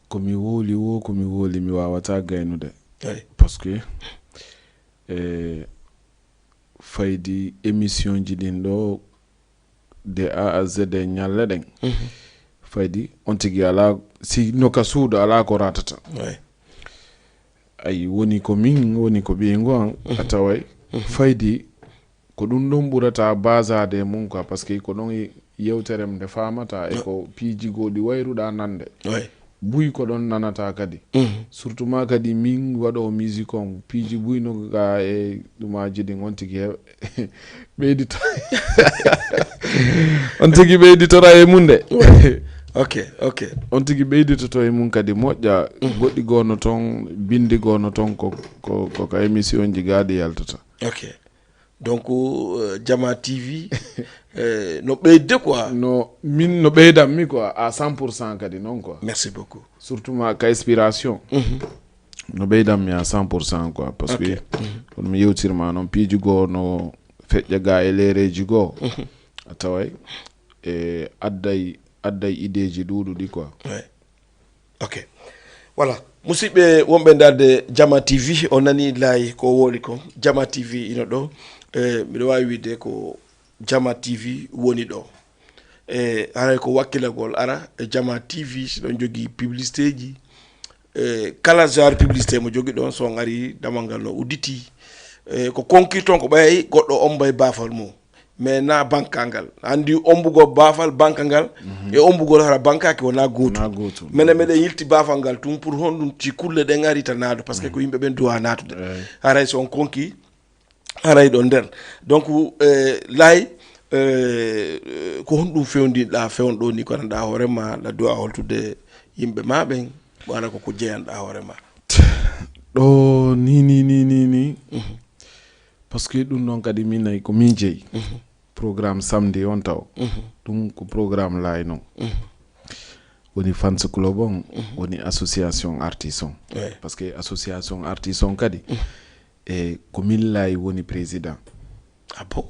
Ko mi woli wo, ko mi woli mi wawata gaynude. Parce que, eh, faydi émission ji ɗin ɗo de A à Z e ñalle ɗen. Faydi on tigi ala, si no ka suudu ala ko ratata. Ay, woni ko min, woni ko ɓiyingo an, a taway. Faydi ko ɗum ɗon ɓurata basade e mum quoi, parce que ko ɗon yewtere nde famata e ko piiji goo ɗi wayruɗa nande. Buy ko ɗon nanata kadi. Surtout ma kadi min waɗo musique on, piiji buy no ga e ɗumaji ɗin on tigi heɓa. Ɓeydito. On tigi ɓeyditora e mum de. Ok, ok. On tigi ɓeyditoto e mum kadi moƴƴa. Goɗɗi goo no ton, bindi goo no ton ko, ko, ko ka émission ji gaaɗi yaltata. Ok. Donc, euh, Jama T V, euh, no ɓeyde quoi. No, min no ɓeydammi quoi, à cent pour cent kadi non quoi. Merci beaucoup. Surtout ma ka inspiration. No ɓeydammi à cent pour cent quoi, parce que kono mi yewtirma noon piiji goo no feƴƴa ga e leereji goo. A taway e adday, adday ideeji ɗuuɗuɗi quoi. Ok. Voilà. Musidɓe wonɓe ndaarde Jama T V, on nani lay ko woli ko. Jama T V ino ɗo. E, mbiɗo waawi wiide ko Jama T V woni ɗo. E, haray ko wakkilagol ara e Jama T V, si ɗon jogii publicité ji. E, kala genre publicité mo jogi ɗon, so on ari, damal ngal no udditi. E, ko konkirton ko ɓay goɗɗo ombay baafal mum. Mais na bankangal. Andi ombugol baafal, bankangal, e ombugol hara bankaki wona gootum. Wona gootum. Menen meɗen yilti baafal ngal tun pour honɗum ci kulle ɗen ari ta naado, parce que ko yimɓe ɓen duwa naatude. Haray so on konki, haray ɗon nder. Donc, eh, lay, eh, ko honɗum fewndinɗa fewndo ɗo ni ko nanɗa hoore ma, la duwa holtude yimɓe ma ɓen, wala ko ko jeyanɗa hoore ma? O ni ni ni ni ni. Parce que ɗum ɗon kadi min nayi ko min jeyi. Programme samedi on taw. Ɗum ko programme laay non. Woni fans club on, woni association artiste on. Parce que association artiste on kadi, e ko min laay woni président. Ah bon?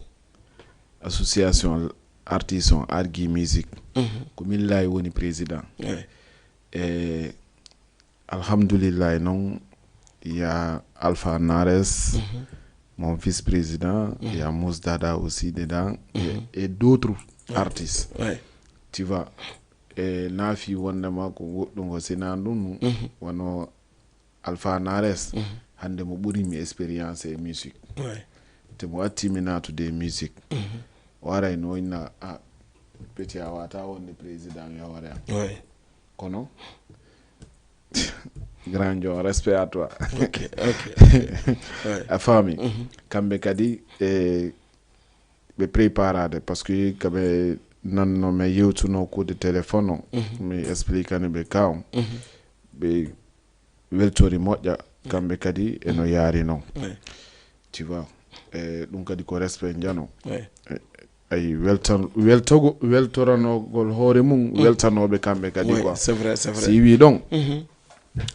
Association artiste on, Argi Music, ko min laay woni président. E alhamdulillahi non, il y a Alpha Nares, mon vice-président, il y a Mouss Dada aussi dedans, et, et d'autres artistes. Tu vois, e naafi wondema ko goɗɗum ko sina ɗum, wano Alpha Nares, hannde mo ɓuri mi expérience e musique. Te mo watti mi naatude e musique. O aray no inna, a, petit a wata wonde président yaware am. Kono, grand John, respect à toi. Ok, ok. A faami? Kamɓe kadi, e, ɓe préparade, parce que kaɓe nanno mi yewtuno coup de téléphone o, mi expliquani ɓe ka on. Ɓe weltori moƴƴa, kamɓe kadi eno yaari non. Tu vois, e ɗum kadi ko respect njano. E, ay, weltan-, weltogo-, weltoranogol hoore mum, weltanooɓe kamɓe kadi quoi. C'est vrai, c'est vrai. Si wi ɗon,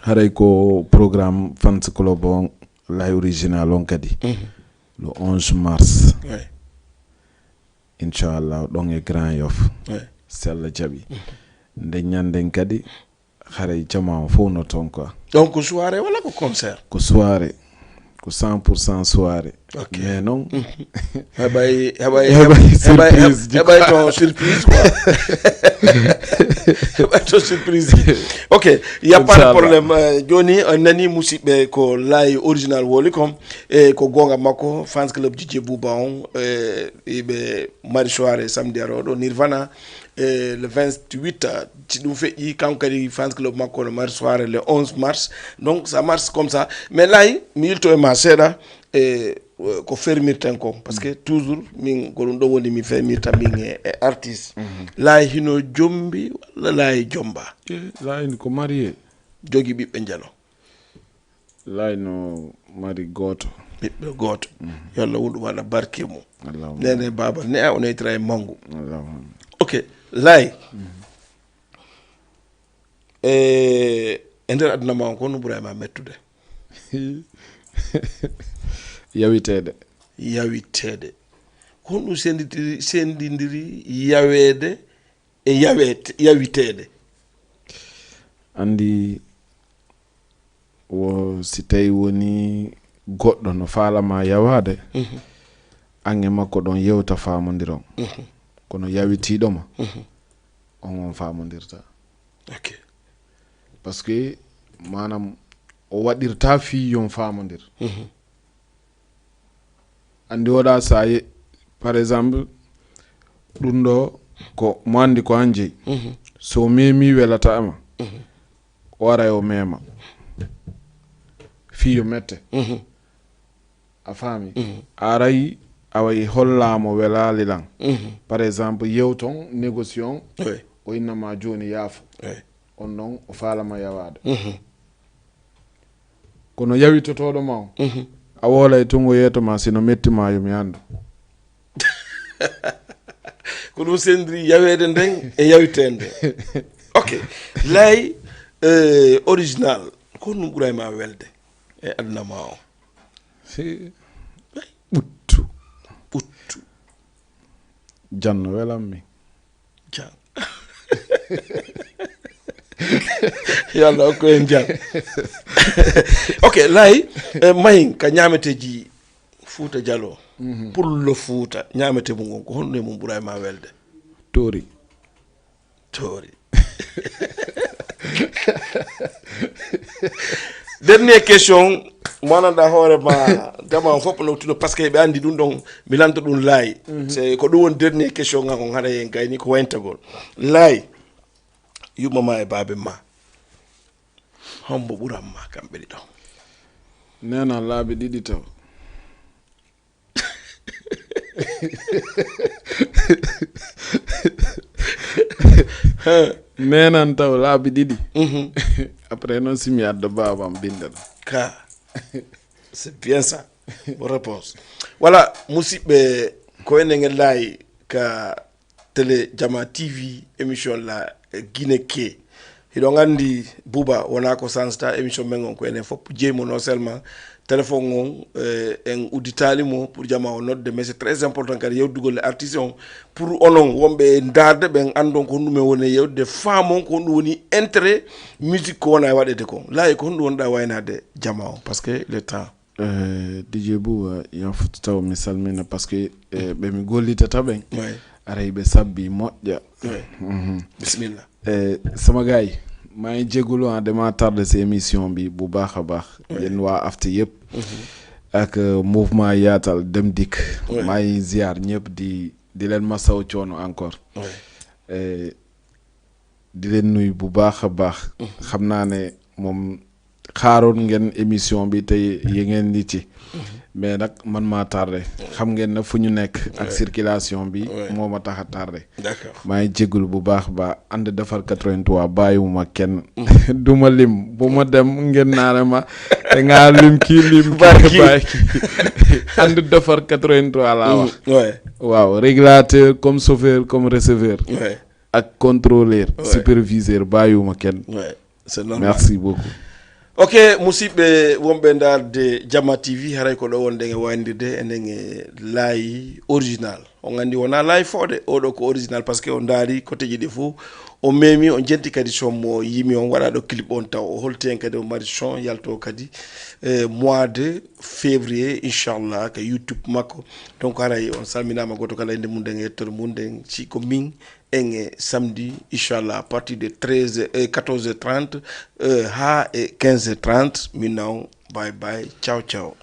haray ko programme fans club on, laay original on kadi. Le onze mars. Inchallah, ɗon e Grand Yoff. Si Allah jaɓi. Nden ñanden kadi, haray jama on fof no ton quoi. Donc ko soirée wala ko concert? Ko soirée. Ko cent pour cent soirée. Ok. Mais non. Heɓay, heɓay, heɓay, heɓay ton surprise quoi. Heɓay ton surprise. Ok, il y a pas de problème. Euh, joni, euh, nani musidɓe ko laay original woli kon. E ko gonga makko, fans club D J Bouba on, e, iɓe mari soirée samedi aroɗo, Nirvana, e, le vingt-huit, si ɗum feƴƴi, kanko kadi fans club makko no mari soirée le onze mars. Donc, ça marche comme ça. Mais laay, mi yilto e ma seeɗa, e, ko fermirten ko. Parce que toujours, min, ko ɗum ɗo woni mi fermirta min e, e artiste. Laay hino jombi, walla laay jomba? E, laay ni ko marié. Jogi ɓiɓɓe njalo. Laay no mari gooto. Ɓiɗɗo gooto. Yo Allah wondu waɗa barke mum. Allahumma. Nene baaba ne a o neytira e mangu. Allahumma. Ok, laay. E, e nder aduna ma on, ko honno ɓurayma mettude? Yawiteede. Yawiteede. Ko honɗum senditiri, sendindiri yaweede e yaweete, yawiteede? Anndi, wo si tawi woni goɗɗo no faalama yawaade, an e makko ɗon yewta faamondiron. Kono yawitiiɗo ma, on on faamondirta. Ok. Parce que, maanaam, o waɗirta fii yon faamondir. Anndi woɗa sa ye-, par exemple, ɗum ɗo ko mo anndi ko an jeyi. So memi welata ma, o aray o mema. Fii yo mette. A faami? A aray, awa e hollamo welali lan. Par exemple, yewton, négociation, Oui. O innama jooni yaafo. Oui. On noon o faalama yawaade. Kono yawitotoɗo ma o, a woolay tun o yeeto ma, sino metti ma yo mi anndu. Ko ɗum sendiri yaweede nden e yawiteede nden. Ok. Laay, eh, original, ko honɗum ɓuray ma welde e aduna ma o? Ɓuttu. Ɓuttu. Janno welammi. Jan. Yo Allah hokku en jan. Ok, Laay, eh, mahin ka ñaameteeji Fuuta Jaloo. Pullo Fuuta, ñaamete mum on, ko honɗum e mum ɓuray ma welde? Tori. Tori. Dernière question, mo anndaa hoore ma, jama on fof no tino, parce que ɓe anndi ɗum ɗon, mi lanto ɗum Laay. C'est ko ɗum woni dernière question ngal on, haɗa en gayni ko wayntagol. Laay, yumma ma e baabe ma, hombo ɓuran ma kamɓe ɗiɗo? Nena laabi ɗiɗi taw. Nenan taw laabi ɗiɗi. Après noon si mi adda baabam binndana. Ka. C'est bien ça. Bonne réponse. Voilà, musidɓe, ko enen e laayi ka télé Jama T V, émission la Guinée ke. Hiɗon anndi, Bouba, wonaa ko sansata émission men on, ko enen fof jeyi mo, non seulement téléphone on, eh, en udditaali mo pour jama o nodde, mais c'est très important kadi yewtugol e artiste on, pour onon wonɓe e ndaarde ɓen anndon ko honɗum en woni e yewtude, faamon ko honɗum woni intérêt musique ko wona e waɗede kon. Laayi, ko honɗum wonɗaa waynaade jama o, parce que le temps. Eh, D J Bouba, yo foti taw mi salmina, parce que, eh, ɓe mi gollitata ɓen, Ouais. Aray ɓe sabbi moƴƴa. Ouais. Mhm. Bismillah. Eh, sama gaay, maa ngi jégalu, ah, dama tardé si émission bi bu baax a baax. Ouais. Yéen waa Afte yëpp. Mhm. Ak, eh, mouvement Yaatal Dem Dikk. Ouais. Maa ngi ziar ñëpp, di, di leen masaw coono encore. Ouais. Eh, di leen nuyu bu baax a baax. Mhm. Xam naa ne moom xaaroon ngeen émission bi te yéen ngeen di ci. Mhm. Mais nag man maa tardé. Xam ngeen ne fu ñu nekk ak Ouais. circulation bi Ouais. moo ma tax a tardé. D'accord. Maa ngi jégalu bu baax ba ànd defar quatre-vingt-trois, bàyyiwuma kenn. Mhm. Du ma lim, bu ma dem ngeen naane ma te nga lim kii, lim Bàyyi kii, kii. Bàyyi kii. Ànd defar quatre-vingt-trois laa wax. Mhm. Ouais. Waaw, régulateur comme chauffeur comme receveur. Ouais. Ak contrôleur, Ouais. superviseur, bàyyiwuma kenn. Ouais. C'est normal. Merci beaucoup. Ok, musidɓe wonɓe ndaarde Jama T V, haray ko ɗo wonɗen e wayndirde, enen e laayi original. On anndi wonaa laayi fooɗe, oɗo ko original, parce que on ndaari koteeji ɗi fof, on memi, on jenti kadi son mo yimi, on waɗa ɗo clip on taw, o holti en kadi, o mari son yalto kadi, eh, mois de février, inchallah, ka YouTube makko. Donc haray on salminaama gooto kala innde mum ɗen e yettoode mum ɗen, si ko min, en e samedi, inchallah, à partir de treize, euh, quatorze heures trente, euh, haa e quinze heures trente, min non, bye bye, ciao, ciao.